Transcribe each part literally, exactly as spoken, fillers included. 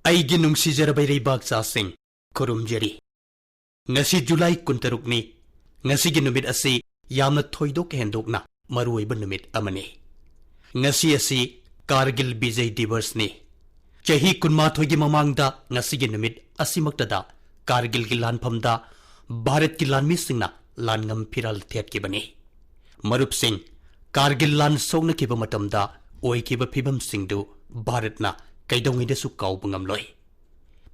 ꯑꯩꯒꯤ ꯅꯨꯡꯁꯤꯖꯔꯕ ꯏꯔꯩꯕꯥꯛꯆꯥꯁꯤꯡ, ꯈꯨꯔꯨꯝꯖꯔꯤ꯫ ꯉꯁꯤ ꯖꯨꯂꯥꯏ ꯀꯨꯟꯇꯔꯨꯛꯅꯤ꯫ ꯉꯁꯤꯒꯤ ꯅꯨꯃꯤꯠ ꯑꯁꯤ ꯌꯥꯝꯅ ꯊꯣꯏꯗꯣꯛ ꯍꯦꯟꯗꯣꯛꯅ ꯃꯔꯨꯑꯣꯏꯕ ꯅꯨꯃꯤꯠ ꯑꯃꯅꯤ꯫ ꯉꯁꯤ ꯑꯁꯤ ꯀꯥꯔꯒꯤꯜ ꯕꯤꯖꯩ ꯗꯤꯕꯁꯅꯤ꯫ ꯆꯍꯤ ꯀꯨꯟꯃꯥꯊꯣꯏꯒꯤ ꯃꯃꯥꯡꯗ ꯉꯁꯤꯒꯤ ꯅꯨꯃꯤꯠ ꯑꯁꯤꯃꯛꯇꯗ ꯀꯥꯔꯒꯤꯜꯒꯤ ꯂꯥꯟꯐꯝꯗ ꯚꯥꯔꯠꯀꯤ ꯂꯥꯟꯃꯤꯁꯤꯡꯅ ꯂꯥꯟꯉꯝ ꯐꯤꯔꯥꯜ ꯊꯦꯠꯈꯤꯕꯅꯤ꯫ ꯃꯔꯨꯞꯁꯤꯡ, ꯀꯥꯔꯒꯤꯜ ꯂꯥꯟ ꯁꯣꯛꯅꯈꯤꯕ ꯃꯇꯝꯗ ꯑꯣꯏꯈꯤꯕ ꯐꯤꯕꯝꯁꯤꯡꯗꯨ ꯚꯥꯔꯠꯅ ꯀꯩꯗꯧꯉꯩꯗꯁꯨ ꯀꯥꯎꯕ ꯉꯝꯂꯣꯏ꯫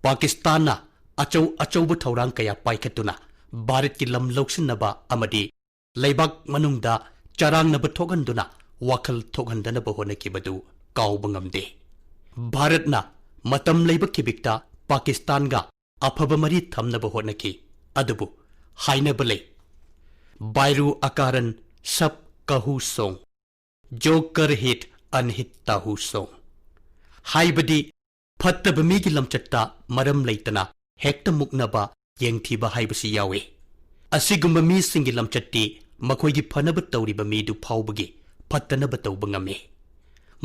ꯄꯥꯀꯤꯁꯇꯥꯟꯅ ꯑꯆꯧ ꯑꯆꯧꯕ ꯊꯧꯔꯥꯡ ꯀꯌꯥ ꯄꯥꯏꯈꯠꯇꯨꯅ ꯚꯥꯔꯠꯀꯤ ꯂꯝ ꯂꯧꯁꯤꯟꯅꯕ ꯑꯃꯗꯤ ꯂꯩꯕꯥꯛ ꯃꯅꯨꯡꯗ ꯆꯔꯥꯡꯅꯕ ꯊꯣꯛꯍꯟꯗꯨꯅ ꯋꯥꯈꯜ ꯊꯣꯛꯍꯟꯗꯅꯕ ꯍꯣꯠꯅꯈꯤꯕꯗꯨ ꯀꯥꯎꯕ ꯉꯝꯗꯦ꯫ ꯚꯥꯔꯠꯅ ꯃꯇꯝ ꯂꯩꯕ ꯈꯤꯕꯤꯛꯇ ꯄꯥꯀꯤꯁꯇꯥꯟꯒ ꯑꯐꯕ ꯃꯔꯤ ꯊꯝꯅꯕ ꯍꯣꯠꯅꯈꯤ꯫ ꯑꯗꯨꯕꯨ ꯍꯥꯏꯅꯕ ꯂꯩ, "ꯕꯥꯏꯔꯨ ꯑꯀꯥꯔꯟ ꯁꯕ ꯀꯍꯨ ꯁꯣꯡ, ꯖꯣ ꯀꯔ ꯍꯤꯠ ꯑꯟꯍꯤꯠ ꯇꯥꯍꯨ ꯁꯣꯡ"꯫ ꯍꯥꯏꯕꯗꯤ, ꯐꯠꯇꯕ ꯃꯤꯒꯤ ꯂꯝꯆꯠꯇ ꯃꯔꯝ ꯂꯩꯇꯅ ꯍꯦꯛꯇ ꯃꯨꯛꯅꯕ, ꯌꯦꯡꯊꯤꯕ ꯍꯥꯏꯕꯁꯤ ꯌꯥꯎꯏ꯫ ꯑꯁꯤꯒꯨꯝꯕ ꯃꯤꯁꯤꯡꯒꯤ ꯂꯝꯆꯠꯇꯤ ꯃꯈꯣꯏꯒꯤ ꯐꯅꯕ ꯇꯧꯔꯤꯕ ꯃꯤꯗꯨ ꯐꯥꯎꯕꯒꯤ ꯐꯠꯇꯅꯕ ꯇꯧꯕ ꯉꯝꯃꯤ꯫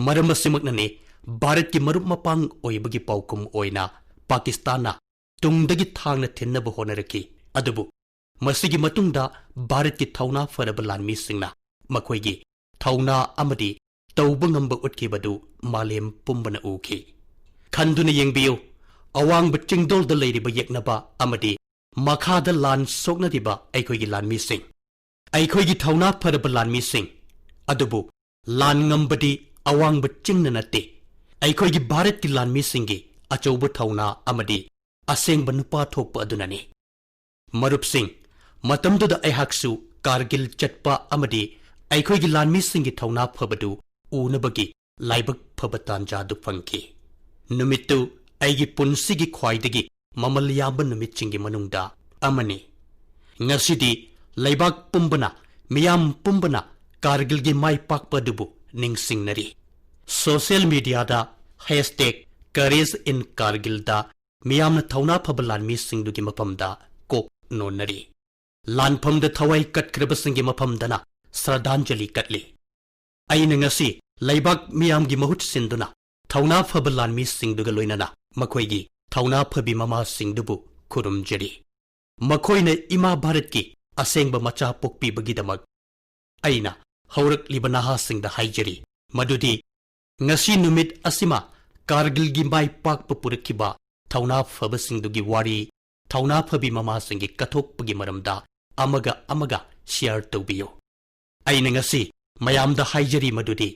ꯃꯔꯝ ꯑꯁꯤꯃꯛꯅꯅꯤ ꯚꯥꯔꯠꯀꯤ ꯃꯔꯨꯞ ꯃꯄꯥꯡ ꯑꯣꯏꯕꯒꯤ ꯄꯥꯎꯈꯨꯝ ꯑꯣꯏꯅ ꯄꯥꯀꯤꯁꯇꯥꯟꯅ ꯇꯨꯡꯗꯒꯤ ꯊꯥꯡꯅ ꯊꯤꯟꯅꯕ ꯍꯣꯠꯅꯔꯛꯈꯤ꯫ ꯑꯗꯨꯕꯨ ꯃꯁꯤꯒꯤ ꯃꯇꯨꯡꯗ ꯚꯥꯔꯠꯀꯤ ꯊꯧꯅꯥ ꯐꯔꯕ ꯂꯥꯟꯃꯤꯁꯤꯡꯅ ꯃꯈꯣꯏꯒꯤ ꯊꯧꯅꯥ ꯑꯃꯗꯤ ꯇꯧꯕ ꯉꯝꯕ ꯎꯠꯈꯤꯕꯗꯨ ꯃꯥꯂꯦꯝ ꯄꯨꯝꯕꯅ ꯎꯈꯤ꯫ ꯈꯟꯗꯨꯅ ꯌꯦꯡꯕꯤꯌꯨ, ꯑꯋꯥꯡꯕ ꯆꯤꯡꯗꯣꯜꯗ ꯂꯩꯔꯤꯕ ꯌꯦꯛꯅꯕ ꯑꯃꯗꯤ ꯃꯈꯥꯗ ꯂꯥꯟ ꯁꯣꯛꯅꯔꯤꯕ ꯑꯩꯈꯣꯏꯒꯤ ꯂꯥꯟꯃꯤꯁꯤꯡ, ꯑꯩꯈꯣꯏꯒꯤ ꯊꯧꯅꯥ ꯐꯔꯕ ꯂꯥꯟꯃꯤꯁꯤꯡ꯫ ꯑꯗꯨꯕꯨ ꯂꯥꯟ ꯉꯝꯕꯗꯤ ꯑꯋꯥꯡꯕ ꯆꯤꯡꯅ ꯅꯠꯇꯦ, ꯑꯩꯈꯣꯏꯒꯤ ꯚꯥꯔꯠꯀꯤ ꯂꯥꯟꯃꯤꯁꯤꯡꯒꯤ ꯑꯆꯧꯕ ꯊꯧꯅꯥ ꯑꯃꯗꯤ ꯑꯁꯦꯡꯕ ꯅꯨꯄꯥ ꯊꯣꯛꯄ ꯑꯗꯨꯅꯅꯤ꯫ ꯃꯔꯨꯞꯁꯤꯡ, ꯃꯇꯝꯗꯨꯗ ꯑꯩꯍꯥꯛꯁꯨ ꯀꯥꯔꯒꯤꯜ ꯆꯠꯄ ꯑꯃꯗꯤ ꯑꯩꯈꯣꯏꯒꯤ ꯂꯥꯟꯃꯤꯁꯤꯡꯒꯤ ꯊꯧꯅꯥ ꯐꯕꯗꯨ ꯎꯅꯕꯒꯤ ꯂꯥꯏꯕꯛ ꯐꯕ ꯇꯥꯟꯖꯥꯗꯨ ꯐꯪꯈꯤ꯫ ꯅꯨꯃꯤꯠꯇꯨ ꯑꯩꯒꯤ ꯄꯨꯟꯁꯤꯒꯤ ꯈ꯭ꯋꯥꯏꯗꯒꯤ ꯃꯃꯜ ꯌꯥꯝꯕ ꯅꯨꯃꯤꯠꯁꯤꯡꯒꯤ ꯃꯅꯨꯡꯗ ꯑꯃꯅꯤ꯫ ꯉꯁꯤꯗꯤ ꯂꯩꯕꯥꯛ ꯄꯨꯝꯕꯅ, ꯃꯤꯌꯥꯝ ꯄꯨꯝꯕꯅ ꯀꯥꯔꯒꯤꯜꯒꯤ ꯃꯥꯏ ꯄꯥꯛꯄ ꯑꯗꯨꯕꯨ ꯅꯤꯡꯁꯤꯡꯅꯔꯤ꯫ ꯁꯣꯁꯤꯌꯦꯜ ꯃꯤꯗꯤꯌꯥꯗ ꯍꯦꯁꯇꯦꯒ ꯀꯔꯦꯖ ꯏꯟ ꯀꯥꯔꯒꯤꯜꯗ ꯃꯤꯌꯥꯝꯅ ꯊꯧꯅꯥ ꯐꯕ ꯂꯥꯟꯃꯤꯁꯤꯡꯗꯨꯒꯤ ꯃꯐꯝꯗ ꯀꯣꯛ ꯅꯣꯟꯅꯔꯤ꯫ ꯂꯥꯟꯐꯝꯗ ꯊꯋꯥꯏ ꯀꯠꯈ꯭ꯔꯕꯁꯤꯡꯒꯤ ꯃꯐꯝꯗꯅ ꯁ꯭ꯔꯗꯥꯟꯖꯂꯤ ꯀꯠꯂꯤ꯫ ꯑꯩꯅ ꯉꯁꯤ ꯂꯩꯕꯥꯛ ꯃꯤꯌꯥꯝꯒꯤ ꯃꯍꯨꯠ ꯁꯤꯟꯗꯨꯅ ꯊꯧꯅꯥ ꯐꯕ ꯂꯥꯟꯃꯤꯁꯤꯡꯗꯨꯒ ꯂꯣꯏꯅꯅ ꯃꯈꯣꯏꯒꯤ ꯊꯧꯅꯥ ꯐꯕꯤ ꯃꯃꯥꯁꯤꯡꯗꯨꯕꯨ ꯈꯨꯔꯨꯝꯖꯔꯤ꯫ ꯃꯈꯣꯏꯅ ꯏꯃꯥ ꯚꯥꯔꯠꯀꯤ ꯑꯁꯦꯡꯕ ꯃꯆꯥ ꯄꯣꯛꯄꯤꯕꯒꯤꯗꯃꯛ ꯑꯩꯅ ꯍꯧꯔꯛꯂꯤꯕ ꯅꯍꯥꯁꯤꯡꯗ ꯍꯥꯏꯖꯔꯤ ꯃꯗꯨꯗꯤ ꯉꯁꯤ ꯅꯨꯃꯤꯠ ꯑꯁꯤꯃ ꯀꯥꯔꯒꯤꯜꯒꯤ ꯃꯥꯏ ꯄꯥꯛꯄ ꯄꯨꯔꯛꯈꯤꯕ ꯊꯧꯅꯥ ꯐꯕꯁꯤꯡꯗꯨꯒꯤ ꯋꯥꯔꯤ, ꯊꯧꯅꯥ ꯐꯕꯤ ꯃꯃꯥꯁꯤꯡꯒꯤ ꯀꯠꯊꯣꯛꯄꯒꯤ ꯃꯔꯝꯗ ꯑꯃꯒ ꯑꯃꯒ ꯁꯤꯌꯔ ꯇꯧꯕꯤꯌꯨ꯫ ꯑꯩꯅ ꯉꯁꯤ ꯃꯌꯥꯝꯗ ꯍꯥꯏꯖꯔꯤ ꯃꯗꯨꯗꯤ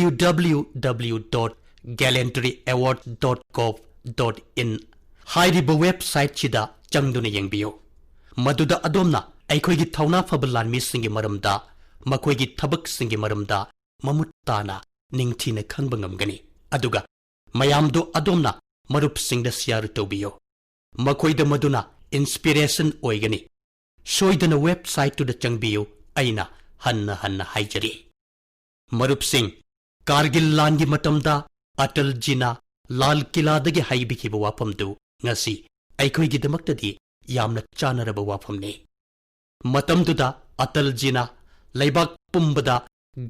W W W dot gallantry award dot gov dot in ꯍꯥꯏꯔꯤꯕ ꯋꯦꯕꯁꯥꯏꯠꯁꯤꯗ ꯆꯪꯗꯨꯅ ꯌꯦꯡꯕꯤꯌꯨ꯫ ꯃꯗꯨꯗ ꯑꯗꯣꯝꯅ ꯑꯩꯈꯣꯏꯒꯤ ꯊꯧꯅꯥ ꯐꯕ ꯂꯥꯟꯃꯤꯁꯤꯡꯒꯤ ꯃꯔꯝꯗ, ꯃꯈꯣꯏꯒꯤ ꯊꯕꯛꯁꯤꯡꯒꯤ ꯃꯔꯝꯗ ꯃꯃꯨꯠ ꯇꯥꯅ ꯅꯤꯡꯊꯤꯅ ꯈꯪꯕ ꯉꯝꯒꯅꯤ꯫ ꯑꯗꯨꯒ ꯃꯌꯥꯝꯗꯨ ꯑꯗꯣꯝꯅ ꯃꯔꯨꯞꯁꯤꯡꯗ ꯁꯤꯌꯔ ꯇꯧꯕꯤꯌꯨ꯫ ꯃꯈꯣꯏꯗ ꯃꯗꯨꯅ ꯏꯟꯁꯄꯤꯔꯦꯁꯟ ꯑꯣꯏꯒꯅꯤ꯫ ꯁꯣꯏꯗꯅ ꯋꯦꯕꯁꯥꯏꯠꯇꯨꯗ ꯆꯪꯕꯤꯌꯨ, ꯑꯩꯅ ꯍꯟꯅ ꯍꯟꯅ ꯍꯥꯏꯖꯔꯤ꯫ ꯃꯔꯨꯞꯁꯤꯡ, ꯀꯥꯔꯒꯤꯜ ꯂꯥꯟꯒꯤ ꯃꯇꯝꯗ ꯑꯇꯜꯖꯤꯅ ꯂꯥꯜ ꯀꯤꯂꯥꯗꯒꯤ ꯍꯥꯏꯕꯤꯈꯤꯕ ꯋꯥꯐꯝꯗꯨ ꯉꯁꯤ ꯑꯩꯈꯣꯏꯒꯤꯗꯃꯛꯇꯗꯤ ꯌꯥꯝꯅ ꯆꯥꯅꯔꯕ ꯋꯥꯐꯝꯅꯤ꯫ ꯃꯇꯝꯗꯨꯗ ꯑꯇꯜꯖꯤꯅ ꯂꯩꯕꯥꯛ ꯄꯨꯝꯕꯗ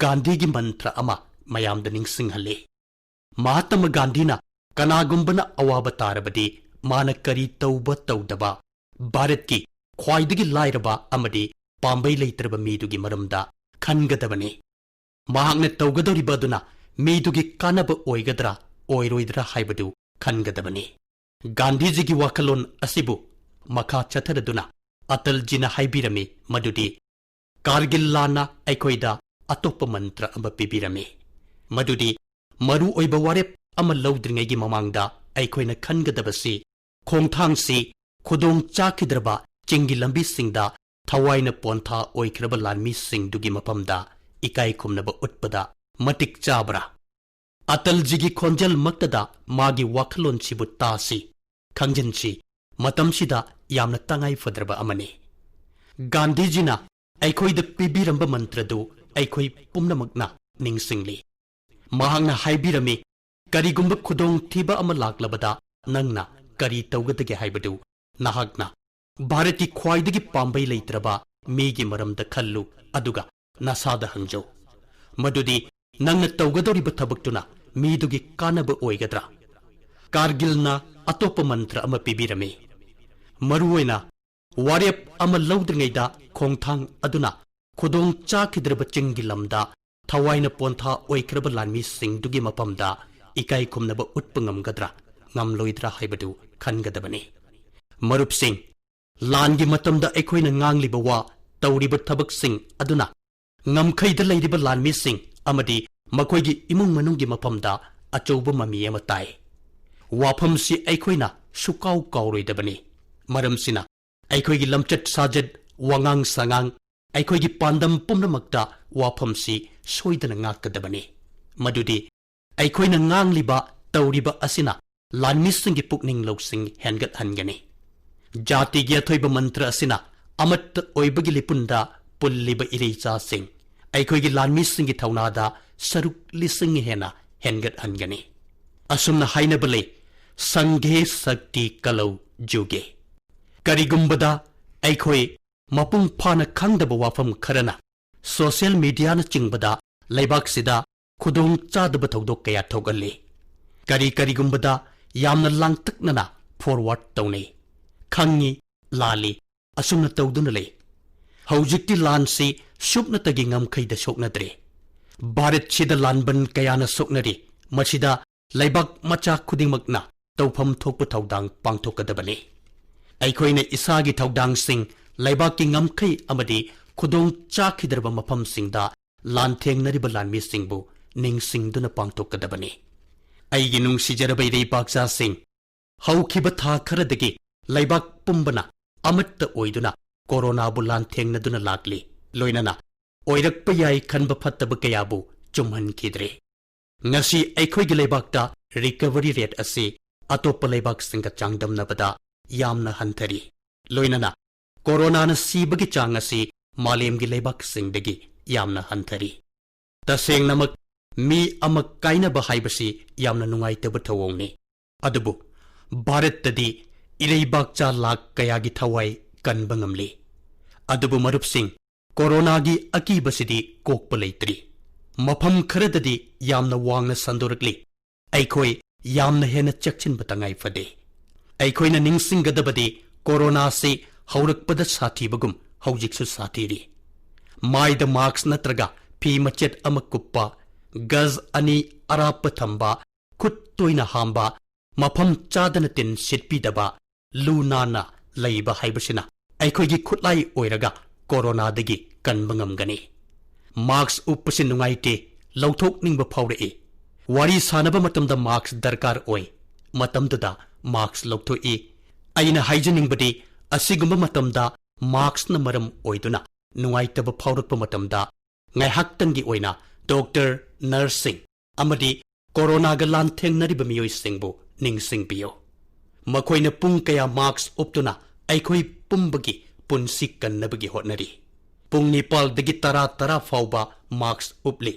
ꯒꯥꯟꯙꯤꯒꯤ ꯃꯟꯇ꯭ꯔ ꯑꯃ ꯃꯌꯥꯝꯗ ꯅꯤꯡꯁꯤꯡꯍꯜꯂꯤ꯫ ꯃꯍꯥꯇꯃ ꯒꯥꯟꯙꯤꯅ ꯀꯅꯥꯒꯨꯝꯕꯅ ꯑꯋꯥꯕ ꯇꯥꯔꯕꯗꯤ ꯃꯥꯅ ꯀꯔꯤ ꯇꯧꯕ ꯇꯧꯗꯕ ꯚꯥꯔꯠꯀꯤ ꯈ꯭ꯋꯥꯏꯗꯒꯤ ꯂꯥꯏꯔꯕ ꯑꯃꯗꯤ ꯄꯥꯝꯕꯩ ꯂꯩꯇ꯭ꯔꯕ ꯃꯤꯗꯨꯒꯤ ꯃꯔꯝꯗ ꯈꯟꯒꯗꯕꯅꯤ꯫ ꯃꯍꯥꯛꯅ ꯇꯧꯒꯗꯧꯔꯤꯕ ꯑꯗꯨꯅ ꯃꯤꯗꯨꯒꯤ ꯀꯥꯟꯅꯕ ꯑꯣꯏꯒꯗ꯭ꯔꯥ ꯑꯣꯏꯔꯣꯏꯗ꯭ꯔꯥ ꯍꯥꯏꯕꯗꯨ ꯈꯟꯒꯗꯕꯅꯤ꯫ ꯒꯥꯟꯙꯤꯖꯤꯒꯤ ꯋꯥꯈꯜꯂꯣꯟ ꯑꯁꯤꯕꯨ ꯃꯈꯥ ꯆꯠꯊꯔꯗꯨꯅ ꯑꯇꯜꯖꯤꯅ ꯍꯥꯏꯕꯤꯔꯝꯃꯤ ꯃꯗꯨꯗꯤ ꯀꯥꯔꯒꯤꯜ ꯂꯥꯟꯅ ꯑꯩꯈꯣꯏꯗ ꯑꯇꯣꯞꯄ ꯃꯟꯇ꯭ꯔ ꯑꯃ ꯄꯤꯕꯤꯔꯝꯃꯤ, ꯃꯗꯨꯗꯤ ꯃꯔꯨ ꯑꯣꯏꯕ ꯋꯥꯔꯦꯞ ꯑꯃ ꯂꯧꯗ꯭ꯔꯤꯉꯩꯒꯤ ꯃꯃꯥꯡꯗ ꯑꯩꯈꯣꯏꯅ ꯈꯟꯒꯗꯕꯁꯤ ꯈꯣꯡꯊꯥꯡꯁꯤ ꯈꯨꯗꯣꯡ ꯆꯥꯈꯤꯗ꯭ꯔꯕ ꯆꯤꯡꯒꯤ ꯂꯝꯕꯤꯁꯤꯡꯗ ꯊꯋꯥꯏꯅ ꯄꯣꯟꯊꯥ ꯑꯣꯏꯈ꯭ꯔꯕ ꯂꯥꯟꯃꯤꯁꯤꯡꯗꯨꯒꯤ ꯃꯐꯝꯗ ꯏꯀꯥꯏ ꯈꯨꯝꯅꯕ ꯎꯠꯄꯗ ꯃꯇꯤꯛ ꯆꯥꯕ꯭ꯔꯥ? ꯑꯇꯜꯖꯤꯒꯤ ꯈꯣꯟꯖꯦꯜꯃꯛꯇꯗ ꯃꯥꯒꯤ ꯋꯥꯈꯜꯂꯣꯟꯁꯤꯕꯨ ꯇꯥꯁꯤ, ꯈꯪꯖꯤꯟꯁꯤ, ꯃꯇꯝꯁꯤꯗ ꯌꯥꯝꯅ ꯇꯉꯥꯏ ꯐꯗ꯭ꯔꯕ ꯑꯃꯅꯤ꯫ ꯒꯥꯟꯙꯤꯖꯤꯅ ꯑꯩꯈꯣꯏꯗ ꯄꯤꯕꯤꯔꯝꯕ ꯃꯟꯇ꯭ꯔꯗꯨ ꯑꯩꯈꯣꯏ ꯄꯨꯝꯅꯃꯛꯅ ꯅꯤꯡꯁꯤꯡꯂꯤ꯫ ꯃꯍꯥꯛꯅ ꯍꯥꯏꯕꯤꯔꯝꯃꯤ, "ꯀꯔꯤꯒꯨꯝꯕ ꯈꯨꯗꯣꯡꯊꯤꯕ ꯑꯃ ꯂꯥꯛꯂꯕꯗ ꯅꯪꯅ ꯀꯔꯤ ꯇꯧꯒꯗꯒꯦ ꯍꯥꯏꯕꯗꯨ ꯅꯍꯥꯛꯅ ꯚꯥꯔꯠꯀꯤ ꯈ꯭ꯋꯥꯏꯗꯒꯤ ꯄꯥꯝꯕꯩ ꯂꯩꯇ꯭ꯔꯕ ꯃꯤꯒꯤ ꯃꯔꯝꯗ ꯈꯜꯂꯨ, ꯑꯗꯨꯒ ꯅꯁꯥꯗ ꯍꯪꯖꯧ ꯃꯗꯨꯗꯤ ꯅꯪꯅ ꯇꯧꯒꯗꯧꯔꯤꯕ ꯊꯕꯛꯇꯨꯅ ꯃꯤꯗꯨꯒꯤ ꯀꯥꯟꯅꯕ ꯑꯣꯏꯒꯗ꯭ꯔꯥ?" ꯀꯥꯔꯒꯤꯜꯅ ꯑꯇꯣꯞꯄ ꯃꯟꯇ꯭ꯔ ꯑꯃ ꯄꯤꯕꯤꯔꯝꯃꯤ꯫ ꯃꯔꯨꯑꯣꯏꯅ ꯋꯥꯔꯦꯞ ꯑꯃ ꯂꯧꯗ꯭ꯔꯤꯉꯩꯗ ꯈꯣꯡꯊꯥꯡ ꯑꯗꯨꯅ ꯈꯨꯗꯣꯡ ꯆꯥꯈꯤꯗ꯭ꯔꯕ ꯆꯤꯡꯒꯤ ꯂꯝꯗ ꯊꯋꯥꯏꯅ ꯄꯣꯟꯊꯥ ꯑꯣꯏꯈ꯭ꯔꯕ ꯂꯥꯟꯃꯤꯁꯤꯡꯗꯨꯒꯤ ꯃꯐꯝꯗ ꯏꯀꯥꯏ ꯈꯨꯝꯅꯕ ꯎꯠꯄ ꯉꯝꯒꯗ꯭ꯔꯥ ꯉꯝꯂꯣꯏꯗ꯭ꯔꯥ ꯍꯥꯏꯕꯗꯨ ꯈꯟꯒꯗꯕꯅꯤ꯫ ꯃꯔꯨꯞꯁꯤꯡ, ꯂꯥꯟꯒꯤ ꯃꯇꯝꯗ ꯑꯩꯈꯣꯏꯅ ꯉꯥꯡꯂꯤꯕ ꯋꯥ, ꯇꯧꯔꯤꯕ ꯊꯕꯛꯁꯤꯡ ꯑꯗꯨꯅ ꯉꯝꯈꯩꯗ ꯂꯩꯔꯤꯕ ꯂꯥꯟꯃꯤꯁꯤꯡ ꯑꯃꯗꯤ ꯃꯈꯣꯏꯒꯤ ꯏꯃꯨꯡ ꯃꯅꯨꯡꯒꯤ ꯃꯐꯝꯗ ꯑꯆꯧꯕ ꯃꯃꯤ ꯑꯃ ꯇꯥꯏ꯫ ꯋꯥꯐꯝꯁꯤ ꯑꯩꯈꯣꯏꯅ ꯁꯨꯀꯥꯎ ꯀꯥꯎꯔꯣꯏꯗꯕꯅꯤ꯫ ꯃꯔꯝꯁꯤꯅ ꯑꯩꯈꯣꯏꯒꯤ ꯂꯝꯆꯠ ꯁꯥꯖꯠ, ꯋꯥꯉꯥꯡ ꯁꯉꯥꯡ, ꯑꯩꯈꯣꯏꯒꯤ ꯄꯥꯟꯗꯝ ꯄꯨꯝꯅꯃꯛꯇ ꯋꯥꯐꯝꯁꯤ ꯁꯣꯏꯗꯅ ꯉꯥꯛꯀꯗꯕꯅꯤ꯫ ꯃꯗꯨꯗꯤ ꯑꯩꯈꯣꯏꯅ ꯉꯥꯡꯂꯤꯕ, ꯇꯧꯔꯤꯕ ꯑꯁꯤꯅ ꯂꯥꯟꯃꯤꯁꯤꯡꯒꯤ ꯄꯨꯛꯅꯤꯡ ꯂꯧꯁꯤꯡ ꯍꯦꯟꯒꯠꯍꯟꯒꯅꯤ꯫ ꯖꯥꯇꯤꯒꯤ ꯑꯊꯣꯏꯕ ꯃꯟꯇ꯭ꯔ ꯑꯁꯤꯅ ꯑꯃꯠꯇ ꯑꯣꯏꯕꯒꯤ ꯂꯤꯄꯨꯟꯗ ꯄꯨꯜꯂꯤꯕ ꯏꯔꯩꯆꯥꯁꯤꯡ, ꯑꯩꯈꯣꯏꯒꯤ ꯂꯥꯟꯃꯤꯁꯤꯡꯒꯤ ꯊꯧꯅꯥꯗ ꯁꯔꯨꯛ ꯂꯤꯁꯤꯡ ꯍꯦꯟꯅ ꯍꯦꯟꯒꯠꯍꯟꯒꯅꯤ꯫ ꯑꯁꯨꯝꯅ ꯍꯥꯏꯅꯕ ꯂꯩ, "ꯁꯪꯘꯦ ꯁꯛꯇꯤ ꯀꯂꯧ ꯖꯨꯒꯦ"꯫ ꯀꯔꯤꯒꯨꯝꯕꯗ ꯑꯩꯈꯣꯏ ꯃꯄꯨꯡ ꯐꯥꯅ ꯈꯪꯗꯕ ꯋꯥꯐꯝ ꯈꯔꯅ ꯁꯣꯁꯤꯌꯦꯜ ꯃꯤꯗꯤꯌꯥꯅꯆꯤꯡꯕꯗ ꯂꯩꯕꯥꯛꯁꯤꯗ ꯈꯨꯗꯣꯡ ꯆꯥꯗꯕ ꯊꯧꯗꯣꯛ ꯀꯌꯥ ꯊꯣꯛꯍꯜꯂꯤ꯫ ꯀꯔꯤ ꯀꯔꯤꯒꯨꯝꯕꯗ ꯌꯥꯝꯅ ꯂꯥꯡꯇꯛꯅꯅ ꯐꯣꯔꯋꯥꯔꯗ ꯇꯧꯅꯩ꯫ ꯈꯪꯉꯤ, ꯂꯥꯜꯂꯤ, ꯑꯁꯨꯝꯅ ꯇꯧꯗꯨꯅ ꯂꯩ꯫ ꯍꯧꯖꯤꯛꯇꯤ ꯂꯥꯟꯁꯤ ꯁꯨꯞꯅꯇꯒꯤ ꯉꯝꯈꯩꯗ ꯁꯣꯛꯅꯗ꯭ꯔꯦ꯫ ꯚꯥꯔꯠꯁꯤꯗ ꯂꯥꯟꯕꯟ ꯀꯌꯥꯅ ꯁꯣꯛꯅꯔꯤ꯫ ꯃꯁꯤꯗ ꯂꯩꯕꯥꯛ ꯃꯆꯥ ꯈꯨꯗꯤꯡꯃꯛꯅ ꯇꯧꯐꯝ ꯊꯣꯛꯄ ꯊꯧꯗꯥꯡ ꯄꯥꯡꯊꯣꯛꯀꯗꯕꯅꯤ꯫ ꯑꯩꯈꯣꯏꯅ ꯏꯁꯥꯒꯤ ꯊꯧꯗꯥꯡꯁꯤꯡ, ꯂꯩꯕꯥꯛꯀꯤ ꯉꯝꯈꯩ ꯑꯃꯗꯤ ꯈꯨꯗꯣꯡ ꯆꯥꯈꯤꯗ꯭ꯔꯕ ꯃꯐꯝꯁꯤꯡꯗ ꯂꯥꯟꯊꯦꯡꯅꯔꯤꯕ ꯂꯥꯟꯃꯤꯁꯤꯡꯕꯨ ꯅꯤꯡꯁꯤꯡꯗꯨꯅ ꯄꯥꯡꯊꯣꯛꯀꯗꯕꯅꯤ꯫ ꯑꯩꯒꯤ ꯅꯨꯡꯁꯤꯖꯔꯕ ꯏꯔꯩꯄꯥꯛꯆꯥꯁꯤꯡ, ꯍꯧꯈꯤꯕ ꯊꯥ ꯈꯔꯗꯒꯤ ꯂꯩꯕꯥꯛ ꯄꯨꯝꯕꯅ ꯑꯃꯠꯇ ꯑꯣꯏꯗꯨꯅ ꯀꯣꯔꯣꯅꯥꯕꯨ ꯂꯥꯟꯊꯦꯡꯅꯗꯨꯅ ꯂꯥꯛꯂꯤ꯫ ꯂꯣꯏꯅꯅ ꯑꯣꯏꯔꯛꯄ ꯌꯥꯏ ꯈꯟꯕ ꯐꯠꯇꯕ ꯀꯌꯥꯕꯨ ꯆꯨꯝꯍꯟꯈꯤꯗ꯭ꯔꯦ꯫ ꯉꯁꯤ ꯑꯩꯈꯣꯏꯒꯤ ꯂꯩꯕꯥꯛꯇ ꯔꯤꯀꯚꯔꯤ ꯔꯦꯠ ꯑꯁꯤ ꯑꯇꯣꯞꯄ ꯂꯩꯕꯥꯛꯁꯤꯡꯒ ꯆꯥꯡꯗꯝꯅꯕꯗ ꯌꯥꯝꯅ ꯍꯟꯊꯔꯤ꯫ ꯂꯣꯏꯅꯅ ꯀꯣꯔꯣꯅꯥꯅ ꯁꯤꯕꯒꯤ ꯆꯥꯡ ꯑꯁꯤ ꯃꯥꯂꯦꯝꯒꯤ ꯂꯩꯕꯥꯛꯁꯤꯡꯗꯒꯤ ꯌꯥꯝꯅ ꯍꯟꯊꯔꯤ꯫ ꯇꯁꯦꯡꯅꯃꯛ, ꯃꯤ ꯑꯃ ꯀꯥꯏꯅꯕ ꯍꯥꯏꯕꯁꯤ ꯌꯥꯝꯅ ꯅꯨꯡꯉꯥꯏꯇꯕ ꯊꯧꯑꯣꯡꯅꯤ꯫ ꯑꯗꯨꯕꯨ ꯚꯥꯔꯠꯇꯗꯤ ꯏꯔꯩꯕꯥꯛꯆꯥ ꯂꯥꯈ ꯀꯌꯥꯒꯤ ꯊꯋꯥꯏ ꯀꯟꯕ ꯉꯝꯂꯤ꯫ ꯑꯗꯨꯕꯨ ꯃꯔꯨꯞꯁꯤꯡ, ꯀꯣꯔꯣꯅꯥꯒꯤ ꯑꯀꯤꯕꯁꯤꯗꯤ ꯀꯣꯛꯄ ꯂꯩꯇ꯭ꯔꯤ꯫ ꯃꯐꯝ ꯈꯔꯗꯗꯤ ꯌꯥꯝꯅ ꯋꯥꯡꯅ ꯁꯟꯗꯣꯔꯛꯂꯤ꯫ ꯑꯩꯈꯣꯏ ꯌꯥꯝꯅ ꯍꯦꯟꯅ ꯆꯦꯛꯁꯤꯟꯕ ꯇꯉꯥꯏ ꯐꯗꯦ꯫ ꯑꯩꯈꯣꯏꯅ ꯅꯤꯡꯁꯤꯡꯒꯗꯕꯗꯤ ꯀꯣꯔꯣꯅꯥꯁꯤ ꯍꯧꯔꯛꯄꯗ ꯁꯥꯊꯤꯕꯒꯨꯝ ꯍꯧꯖꯤꯛꯁꯨ ꯁꯥꯊꯤꯔꯤ꯫ ꯃꯥꯏꯗ ꯃꯥꯛꯁ ꯅꯠꯇ꯭ꯔꯒ ꯐꯤ ꯃꯆꯦꯠ ꯑꯃ ꯀꯨꯞꯄ, ꯒꯖ ꯑꯅꯤ ꯑꯔꯥꯞꯄ ꯊꯝꯕ, ꯈꯨꯠ ꯇꯣꯏꯅ ꯍꯥꯝꯕ, ꯃꯐꯝ ꯆꯥꯗꯅ ꯇꯤꯟ ꯁꯤꯠꯄꯤꯗꯕ, ꯂꯨ ꯅꯥꯟꯅ ꯂꯩꯕ ꯍꯥꯏꯕꯁꯤꯅ ꯑꯩꯈꯣꯏꯒꯤ ꯈꯨꯠꯂꯥꯏ ꯑꯣꯏꯔꯒ ꯀꯣꯔꯣꯅꯥꯗꯒꯤ ꯀꯟꯕ ꯉꯝꯒꯅꯤ꯫ ꯃꯥꯛꯁ ꯎꯞꯄꯁꯤ ꯅꯨꯡꯉꯥꯏꯇꯦ, ꯂꯧꯊꯣꯛꯅꯤꯡꯕ ꯐꯥꯎꯔꯛꯏ꯫ ꯋꯥꯔꯤ ꯁꯥꯟꯅꯕ ꯃꯇꯝꯗ ꯃꯥꯛꯁ ꯗꯔꯀꯥꯔ ꯑꯣꯏ꯫ ꯃꯇꯝꯗꯨꯗ ꯃꯥꯛꯁ ꯂꯧꯊꯣꯛꯏ꯫ ꯑꯩꯅ ꯍꯥꯏꯖꯅꯤꯡꯕꯗꯤ, ꯑꯁꯤꯒꯨꯝꯕ ꯃꯇꯝꯗ ꯃꯥꯛꯁꯅ ꯃꯔꯝ ꯑꯣꯏꯗꯨꯅ ꯅꯨꯡꯉꯥꯏꯇꯕ ꯐꯥꯎꯔꯛꯄ ꯃꯇꯝꯗ ꯉꯥꯏꯍꯥꯛꯇꯪꯒꯤ ꯑꯣꯏꯅ ꯗꯣꯛꯇꯔ, ꯅꯔꯁꯁꯤꯡ ꯑꯃꯗꯤ ꯀꯣꯔꯣꯅꯥꯒ ꯂꯥꯟꯊꯦꯡꯅꯔꯤꯕ ꯃꯤꯑꯣꯏꯁꯤꯡꯕꯨ ꯅꯤꯡꯁꯤꯡꯕꯤꯌꯨ꯫ ꯃꯈꯣꯏꯅ ꯄꯨꯡ ꯀꯌꯥ ꯃꯥꯛꯁ ꯎꯞꯇꯨꯅ ꯑꯩꯈꯣꯏ ꯄꯨꯝꯕꯒꯤ ꯄꯨꯟꯁꯤ ꯀꯟꯅꯕꯒꯤ ꯍꯣꯠꯅꯔꯤ꯫ ꯄꯨꯡ ꯅꯤꯄꯥꯜꯗꯒꯤ ꯇꯔꯥ, ꯇꯔꯥ ꯐꯥꯎꯕ ꯃꯥꯛꯁ ꯎꯞꯂꯤ꯫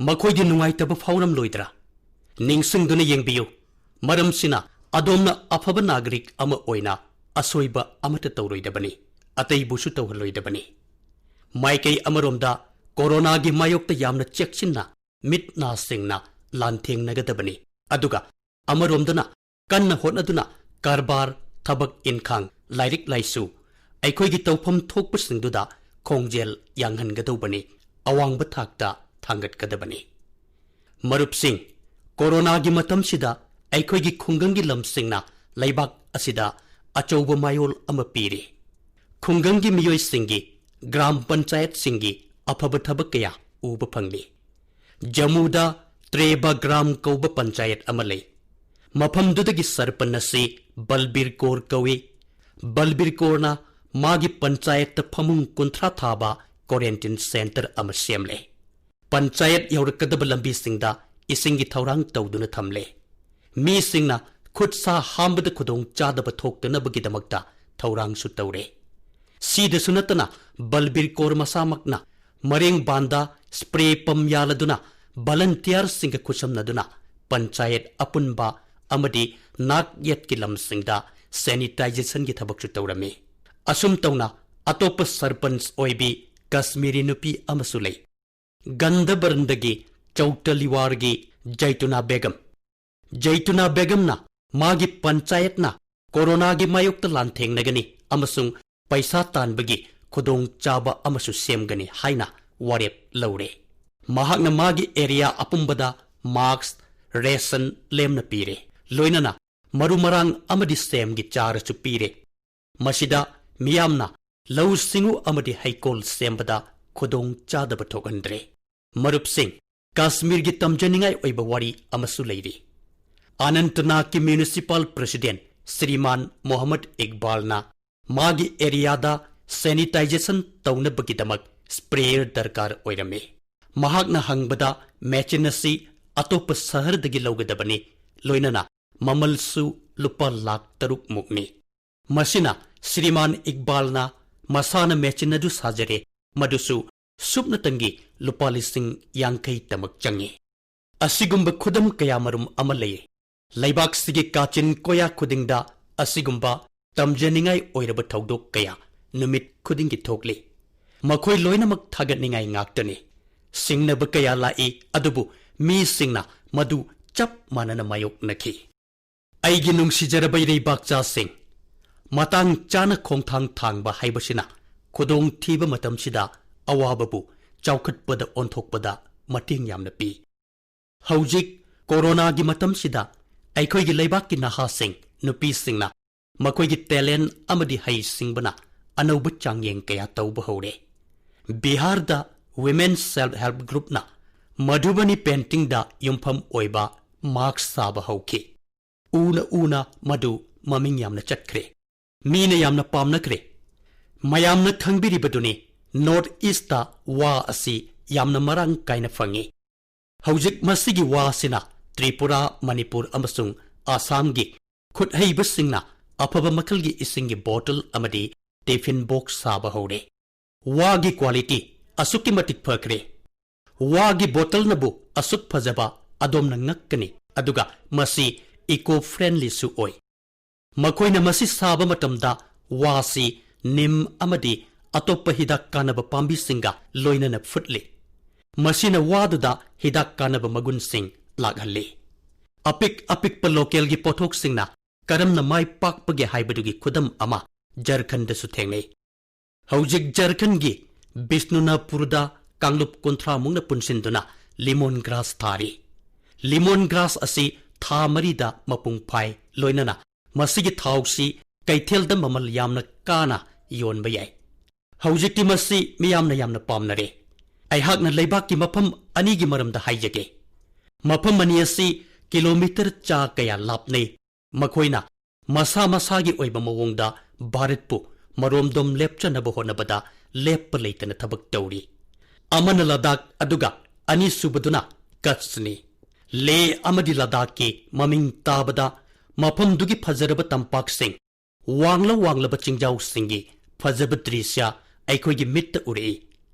ꯃꯈꯣꯏꯗꯤ ꯅꯨꯡꯉꯥꯏꯇꯕ ꯐꯥꯎꯔꯝꯂꯣꯏꯗ꯭ꯔꯥ? ꯅꯤꯡꯁꯤꯡꯗꯨꯅ ꯌꯦꯡꯕꯤꯌꯨ꯫ ꯃꯔꯝꯁꯤꯅ ꯑꯗꯣꯝꯅ ꯑꯐꯕ ꯅꯥꯒꯔꯤꯛ ꯑꯃ ꯑꯣꯏꯅ ꯑꯁꯣꯏꯕ ꯑꯃꯠꯇ ꯇꯧꯔꯣꯏꯗꯕꯅꯤ, ꯑꯇꯩꯕꯨꯁꯨ ꯇꯧꯍꯜꯂꯣꯏꯗꯕꯅꯤ꯫ ꯃꯥꯏꯀꯩ ꯑꯃꯔꯣꯝꯗ ꯀꯣꯔꯣꯅꯥꯒꯤ ꯃꯥꯌꯣꯛꯇ ꯌꯥꯝꯅ ꯆꯦꯛꯁꯤꯟꯅ ꯃꯤꯠ ꯅꯥ ꯁꯤꯡꯅ ꯂꯥꯟꯊꯦꯡꯅꯒꯗꯕꯅꯤ꯫ ꯑꯗꯨꯒ ꯑꯃꯔꯣꯝꯗꯅ ꯀꯟꯅ ꯍꯣꯠꯅꯗꯨꯅ ꯀꯔꯕꯥꯔ, ꯊꯕꯛ ꯏꯟꯈꯥꯡ, ꯂꯥꯏꯔꯤꯛ ꯂꯥꯏꯁꯨ, ꯑꯩꯈꯣꯏꯒꯤ ꯇꯧꯐꯝ ꯊꯣꯛꯄꯁꯤꯡꯗꯨꯗ ꯈꯣꯡꯖꯦꯜ ꯌꯥꯡꯍꯟꯒꯗꯧꯕꯅꯤ, ꯑꯋꯥꯡꯕ ꯊꯥꯛꯇ ꯊꯥꯡꯒꯠꯀꯗꯕꯅꯤ꯫ ꯃꯔꯨꯞꯁꯤꯡ, ꯀꯣꯔꯣꯅꯥꯒꯤ ꯃꯇꯝꯁꯤꯗ ꯑꯩꯈꯣꯏꯒꯤ ꯈꯨꯡꯒꯪꯒꯤ ꯂꯝꯁꯤꯡꯅ ꯂꯩꯕꯥꯛ ꯑꯁꯤꯗ ꯑꯆꯧꯕ ꯃꯥꯌꯣꯜ ꯑꯃ ꯄꯤꯔꯤ꯫ ꯈꯨꯡꯒꯪꯒꯤ ꯃꯤꯑꯣꯏꯁꯤꯡꯒꯤ, ꯒ꯭ꯔꯥꯝ ꯄꯟꯆꯥꯌꯠꯁꯤꯡꯒꯤ ꯑꯐꯕ ꯊꯕꯛ ꯀꯌꯥ ꯎꯕ ꯐꯪꯂꯤ꯫ ꯖꯝꯃꯨꯗ ꯇ꯭ꯔꯦꯕꯥꯒ꯭ꯔꯥꯝ ꯀꯧꯕ ꯄꯟꯆꯥꯌꯠ ꯑꯃ ꯂꯩ꯫ ꯃꯐꯝꯗꯨꯗꯒꯤ ꯁꯔꯄꯟ ꯑꯁꯤ ꯕꯜꯕꯤꯔ ꯀꯣꯔ ꯀꯧꯏ꯫ ꯕꯜꯕꯤꯔ ꯀꯣꯔꯅ ꯃꯥꯒꯤ ꯄꯟꯆꯥꯌꯠꯇ ꯐꯃꯨꯡ ꯀꯨꯟꯊ꯭ꯔꯥ ꯊꯥꯕ ꯀ꯭ꯋꯥꯔꯦꯟꯇꯤꯟ ꯁꯦꯟꯇꯔ ꯑꯃ ꯁꯦꯝꯂꯦ꯫ ꯄꯟꯆꯥꯌꯠ ꯌꯧꯔꯛꯀꯗꯕ ꯂꯝꯕꯤꯁꯤꯡꯗ ꯏꯁꯤꯡꯒꯤ ꯊꯧꯔꯥꯡ ꯇꯧꯗꯨꯅ ꯊꯝꯂꯦ꯫ ꯃꯤꯁꯤꯡꯅ ꯈꯨꯠ ꯁꯥ ꯍꯥꯝꯕꯗ ꯈꯨꯗꯣꯡ ꯆꯥꯗꯕ ꯊꯣꯛꯇꯅꯕꯒꯤꯗꯃꯛꯇ ꯊꯧꯔꯥꯡꯁꯨ ꯇꯧꯔꯦ꯫ ꯁꯤꯗꯁꯨ ꯅꯠꯇꯅ ꯕꯜꯕꯤꯔ ꯀꯣꯔ ꯃꯁꯥꯃꯛꯅ ꯃꯔꯦꯡ ꯕꯥꯟꯗ ꯁ꯭ꯄ꯭ꯔꯦ ꯄꯝ ꯌꯥꯜꯂꯗꯨꯅ ꯚꯂꯟꯇꯤꯌꯔꯁꯤꯡꯒ ꯈꯨꯠꯁꯝꯅꯗꯨꯅ ꯄꯟꯆꯥꯌꯠ ꯑꯄꯨꯟꯕ ꯑꯃꯗꯤ ꯅꯥꯛ ꯌꯦꯠꯀꯤ ꯂꯝꯁꯤꯡꯗ ꯁꯦꯅꯤꯇꯥꯏꯖꯦꯁꯟꯒꯤ ꯊꯕꯛꯁꯨ ꯇꯧꯔꯝꯃꯤ꯫ ꯑꯁꯨꯝ ꯇꯧꯅ ꯑꯇꯣꯞꯄ ꯁꯔꯄꯟꯆ ꯑꯣꯏꯕꯤ ꯀꯁꯃꯤꯔꯤ ꯅꯨꯄꯤ ꯑꯃꯁꯨ ꯂꯩ꯫ ꯒꯟꯗꯕꯔꯟꯗꯒꯤ ꯆꯧꯇꯂꯤꯋꯥꯔꯒꯤ ꯖꯩꯇꯨꯅꯥ ꯕꯦꯒꯝ꯫ ꯖꯩꯇꯨꯅꯥ ꯕꯦꯒꯝꯅ ꯃꯥꯒꯤ ꯄꯟꯆꯥꯌꯠꯅ ꯀꯣꯔꯣꯅꯥꯒꯤ ꯃꯥꯌꯣꯛꯇ ꯂꯥꯟꯊꯦꯡꯅꯒꯅꯤ ꯑꯃꯁꯨꯡ ꯄꯩꯁꯥ ꯇꯥꯟꯕꯒꯤ ꯈꯨꯗꯣꯡꯆꯥꯕ ꯑꯃꯁꯨ ꯁꯦꯝꯒꯅꯤ ꯍꯥꯏꯅ ꯋꯥꯔꯦꯞ ꯂꯧꯔꯦ꯫ ꯃꯍꯥꯛꯅ ꯃꯥꯒꯤ ꯑꯦꯔꯤꯌꯥ ꯑꯄꯨꯝꯕꯗ ꯃꯥꯁꯛ, ꯔꯦꯁꯟ ꯂꯦꯝꯅ ꯄꯤꯔꯦ, ꯂꯣꯏꯅꯅ ꯃꯔꯨ ꯃꯔꯥꯡ ꯑꯃꯗꯤ ꯁꯦꯝꯒꯤ ꯆꯥꯔꯁꯨ ꯄꯤꯔꯦ꯫ ꯃꯁꯤꯗ ꯃꯤꯌꯥꯝꯅ ꯂꯧꯎ ꯁꯤꯡꯎ ꯑꯃꯗꯤ ꯍꯩꯀꯣꯜ ꯁꯦꯝꯕꯗ ꯈꯨꯗꯣꯡ ꯆꯥꯗꯕ ꯊꯣꯛꯍꯟꯗ꯭ꯔꯦ꯫ ꯃꯔꯨꯞꯁꯤꯡ, ꯀꯥꯁꯃꯤꯔꯒꯤ ꯇꯝꯖꯅꯤꯡꯉꯥꯏ ꯑꯣꯏꯕ ꯋꯥꯔꯤ ꯑꯃꯁꯨ ꯂꯩꯔꯤ꯫ ꯑꯅꯟꯇꯅꯥꯒꯀꯤ ꯃ꯭ꯌꯨꯅꯤꯁꯤꯄꯥꯜ ꯄ꯭ꯔꯦꯁꯤꯗꯦꯟꯠ ꯁ꯭ꯔꯤꯃꯥꯟ ꯃꯣꯍꯝꯃꯗ ꯏꯛꯕꯥꯜꯅ ꯃꯥꯒꯤ ꯑꯦꯔꯤꯌꯥꯗ ꯁꯦꯅꯤꯇꯥꯏꯖꯦꯁꯟ ꯇꯧꯅꯕꯒꯤꯗꯃꯛ ꯁ꯭ꯄ꯭ꯔꯦꯌꯔ ꯗꯔꯀꯥꯔ ꯑꯣꯏꯔꯝꯃꯤ꯫ ꯃꯍꯥꯛꯅ ꯍꯪꯕꯗ ꯃꯦꯆꯤꯟ ꯑꯁꯤ ꯑꯇꯣꯞꯄ ꯁꯍꯔꯗꯒꯤ ꯂꯧꯒꯗꯕꯅꯤ, ꯂꯣꯏꯅꯅ ꯃꯃꯜꯁꯨ ꯂꯨꯄꯥ ꯂꯥꯈ ꯇꯔꯨꯛ ꯃꯨꯛꯅꯤ꯫ ꯃꯁꯤꯅ ꯁ꯭ꯔꯤꯃꯥꯟ ꯏꯛꯕꯥꯜꯅ ꯃꯁꯥꯅ ꯃꯦꯆꯤꯟ ꯑꯗꯨ ꯁꯥꯖꯔꯦ, ꯃꯗꯨꯁꯨ ꯁꯨꯞꯅꯇꯪꯒꯤ ꯂꯨꯄꯥ ꯂꯤꯁꯤꯡ ꯌꯥꯡꯈꯩ ꯇꯃꯛ ꯆꯪꯉꯤ꯫ ꯑꯁꯤꯒꯨꯝꯕ ꯈꯨꯗꯝ ꯀꯌꯥꯃꯔꯨꯝ ꯑꯃ ꯂꯩ꯫ ꯂꯩꯕꯥꯛꯁꯤꯒꯤ ꯀꯥꯆꯤꯟ ꯀꯣꯌꯥ ꯈꯨꯗꯤꯡꯗ ꯑꯁꯤꯒꯨꯝꯕ ꯇꯝꯖꯅꯤꯡꯉꯥꯏ ꯑꯣꯏꯔꯕ ꯊꯧꯗꯣꯛ ꯀꯌꯥ ꯅꯨꯃꯤꯠ ꯈꯨꯗꯤꯡꯒꯤ ꯊꯣꯛꯂꯤ꯫ ꯃꯈꯣꯏ ꯂꯣꯏꯅꯃꯛ ꯊꯥꯒꯠꯅꯤꯡꯉꯥꯏ ꯉꯥꯛꯇꯅꯤ꯫ ꯁꯤꯡꯅꯕ ꯀꯌꯥ ꯂꯥꯛꯏ, ꯑꯗꯨꯕꯨ ꯃꯤꯁꯤꯡꯅ ꯃꯗꯨ ꯆꯞ ꯃꯥꯟꯅꯅ ꯃꯥꯌꯣꯛꯅꯈꯤ꯫ ꯑꯩꯒꯤ ꯅꯨꯡꯁꯤꯖꯔꯕ ꯏꯔꯩꯕꯥꯛꯆꯥꯁꯤꯡ, ꯃꯇꯥꯡ ꯆꯥꯅ ꯈꯣꯡꯊꯥꯡ ꯊꯥꯡꯕ ꯍꯥꯏꯕꯁꯤꯅ ꯈꯨꯗꯣꯡꯊꯤꯕ ꯃꯇꯝꯁꯤꯗ ꯑꯋꯥꯕꯕꯨ ꯆꯥꯎꯈꯠꯄꯗ ꯑꯣꯟꯊꯣꯛꯄꯗ ꯃꯇꯦꯡ ꯌꯥꯝꯅ ꯄꯤ꯫ ꯍꯧꯖꯤꯛ ꯀꯣꯔꯣꯅꯥꯒꯤ ꯃꯇꯝꯁꯤꯗ ꯑꯩꯈꯣꯏꯒꯤ ꯂꯩꯕꯥꯛꯀꯤ ꯅꯍꯥꯁꯤꯡ, ꯅꯨꯄꯤꯁꯤꯡꯅ ꯃꯈꯣꯏꯒꯤ ꯇꯦꯂꯦꯟꯠ ꯑꯃꯗꯤ ꯍꯩꯁꯤꯡꯕꯅ ꯑꯅꯧꯕ ꯆꯥꯡꯌꯦꯡ ꯀꯌꯥ ꯇꯧꯕ ꯍꯧꯔꯦ꯫ ꯕꯤꯍꯥꯔꯗ Women Self Help Groupꯅ ꯃꯙꯨꯕꯅꯤ ꯄꯦꯟꯇꯤꯡꯗ ꯌꯨꯝꯐꯝ ꯑꯣꯏꯕ ꯃꯥꯁꯛ ꯁꯥꯕ ꯍꯧꯈꯤ꯫ ꯎꯅ ꯎꯅ ꯃꯗꯨ ꯃꯃꯤꯡ ꯌꯥꯝꯅ ꯆꯠꯈ꯭ꯔꯦ꯫ ꯃꯤꯅ ꯌꯥꯝꯅ ꯄꯥꯝꯅꯈ꯭ꯔꯦ꯫ ꯃꯌꯥꯝꯅ ꯈꯪꯕꯤꯔꯤꯕꯗꯨꯅꯤ, ꯅꯣꯔꯠ ꯏꯁꯇ ꯋꯥ ꯑꯁꯤ ꯌꯥꯝꯅ ꯃꯔꯥꯡ ꯀꯥꯏꯅ ꯐꯪꯏ꯫ ꯍꯧꯖꯤꯛ ꯃꯁꯤꯒꯤ ꯋꯥ ꯑꯁꯤꯅ ꯇ꯭ꯔꯤꯄꯨꯔꯥ, ꯃꯅꯤꯄꯨꯔ ꯑꯃꯁꯨꯡ ꯑꯁꯥꯝꯒꯤ ꯈꯨꯠꯍꯩꯕꯁꯤꯡꯅ ꯑꯐꯕ ꯃꯈꯜꯒꯤ ꯏꯁꯤꯡꯒꯤ ꯕꯣꯇꯜ ꯑꯃꯗꯤ ꯇꯤꯐꯤꯟ ꯕꯣꯛꯁ ꯁꯥꯕ ꯍꯧꯔꯦ꯫ ꯋꯥꯒꯤ ꯀ꯭ꯋꯥꯂꯤꯇꯤ ꯑꯁꯨꯛꯀꯤ ꯃꯇꯤꯛ ꯐꯈ꯭ꯔꯦ꯫ ꯋꯥꯒꯤ ꯕꯣꯇꯜꯅꯕꯨ ꯑꯁꯨꯛ ꯐꯖꯕ, ꯑꯗꯣꯝꯅ ꯉꯛꯀꯅꯤ꯫ ꯑꯗꯨꯒ ꯃꯁꯤ ꯏꯀꯣ ꯐ꯭ꯔꯦꯟꯂꯤꯁꯨ ꯑꯣꯏ꯫ ꯃꯈꯣꯏꯅ ꯃꯁꯤ ꯁꯥꯕ ꯃꯇꯝꯗ ꯋꯥꯁꯤ ꯅꯤꯝ ꯑꯃꯗꯤ ꯑꯇꯣꯞꯄ ꯍꯤꯗꯥꯛ ꯀꯥꯟꯅꯕ ꯄꯥꯝꯕꯤꯁꯤꯡꯒ ꯂꯣꯏꯅꯅ ꯐꯨꯠꯂꯤ꯫ ꯃꯁꯤꯅ ꯋꯥꯗꯨꯗ ꯍꯤꯗꯥꯛ ꯀꯥꯟꯅꯕ ꯃꯒꯨꯟꯁꯤꯡ ꯂꯥꯛꯍꯜꯂꯤ꯫ ꯑꯄꯤꯛ ꯑꯄꯤꯛꯄ ꯂꯣꯀꯦꯜꯒꯤ ꯄꯣꯠꯊꯣꯛꯁꯤꯡꯅ ꯀꯔꯝꯅ ꯃꯥꯏ ꯄꯥꯛꯄꯒꯦ ꯍꯥꯏꯕꯗꯨꯒꯤ ꯈꯨꯗꯝ ꯑꯃ ꯖꯔꯈꯟꯗꯁꯨ ꯊꯦꯡꯅꯩ꯫ ꯍꯧꯖꯤꯛ ꯖꯔꯈꯟꯒꯤ ꯕꯤꯁꯅꯨꯅꯄꯨꯔꯗ ꯀꯥꯡꯂꯨꯞ ꯀꯨꯟꯊ꯭ꯔꯥ ꯃꯨꯛꯅ ꯄꯨꯟꯁꯤꯟꯗꯨꯅ ꯂꯤꯃꯣꯟ ꯒ꯭ꯔꯥꯁ ꯊꯥꯔꯤ꯫ ꯂꯤꯃꯣꯟ ꯒ꯭ꯔꯥꯁ ꯑꯁꯤ ꯊꯥ ꯃꯔꯤꯗ ꯃꯄꯨꯡ ꯐꯥꯏ, ꯂꯣꯏꯅꯅ ꯃꯁꯤꯒꯤ ꯊꯥꯎꯁꯤ ꯀꯩꯊꯦꯜꯗ ꯃꯃꯜ ꯌꯥꯝꯅ ꯀꯥꯅ ꯌꯣꯟꯕ ꯌꯥꯏ꯫ ꯍꯧꯖꯤꯛꯇꯤ ꯃꯁꯤ ꯃꯤꯌꯥꯝꯅ ꯌꯥꯝꯅ ꯄꯥꯝꯅꯔꯦ꯫ ꯑꯩꯍꯥꯛꯅ ꯂꯩꯕꯥꯛꯀꯤ ꯃꯐꯝ ꯑꯅꯤꯒꯤ ꯃꯔꯝꯗ ꯍꯥꯏꯖꯒꯦ꯫ ꯃꯐꯝ ꯑꯅꯤ ꯑꯁꯤ ꯀꯤꯂꯣꯃꯤꯇꯔ ꯆꯥ ꯀꯌꯥ ꯂꯥꯞꯅꯩ꯫ ꯃꯈꯣꯏꯅ ꯃꯁꯥ ꯃꯁꯥꯒꯤ ꯑꯣꯏꯕ ꯃꯑꯣꯡꯗ ꯚꯥꯔꯠꯄꯨ ꯃꯔꯣꯝꯗꯣꯝ ꯂꯦꯞꯆꯅꯕ ꯍꯣꯠꯅꯕꯗ ꯂꯦꯞꯄ ꯂꯩꯇꯅ ꯊꯕꯛ ꯇꯧꯔꯤ꯫ ꯑꯃꯅ ꯂꯗꯥꯈ, ꯑꯗꯨꯒ ꯑꯅꯤꯁꯨꯕꯗꯨꯅ ꯀꯠꯆꯅꯤ꯫ ꯂꯦꯍ ꯑꯃꯗꯤ ꯂꯗꯥꯈꯀꯤ ꯃꯃꯤꯡ ꯇꯥꯕꯗ ꯃꯐꯝꯗꯨꯒꯤ ꯐꯖꯔꯕ ꯇꯝꯄꯥꯛꯁꯤꯡ, ꯋꯥꯡꯂ ꯋꯥꯡꯂꯕ ꯆꯤꯡꯖꯥꯎꯁꯤꯡꯒꯤ ꯐꯖꯕ ꯗ꯭ꯔꯤꯁ꯭ꯌ ꯑꯩꯈꯣꯏꯒꯤ ꯃꯤꯠꯇ ꯎꯔꯛꯏ꯫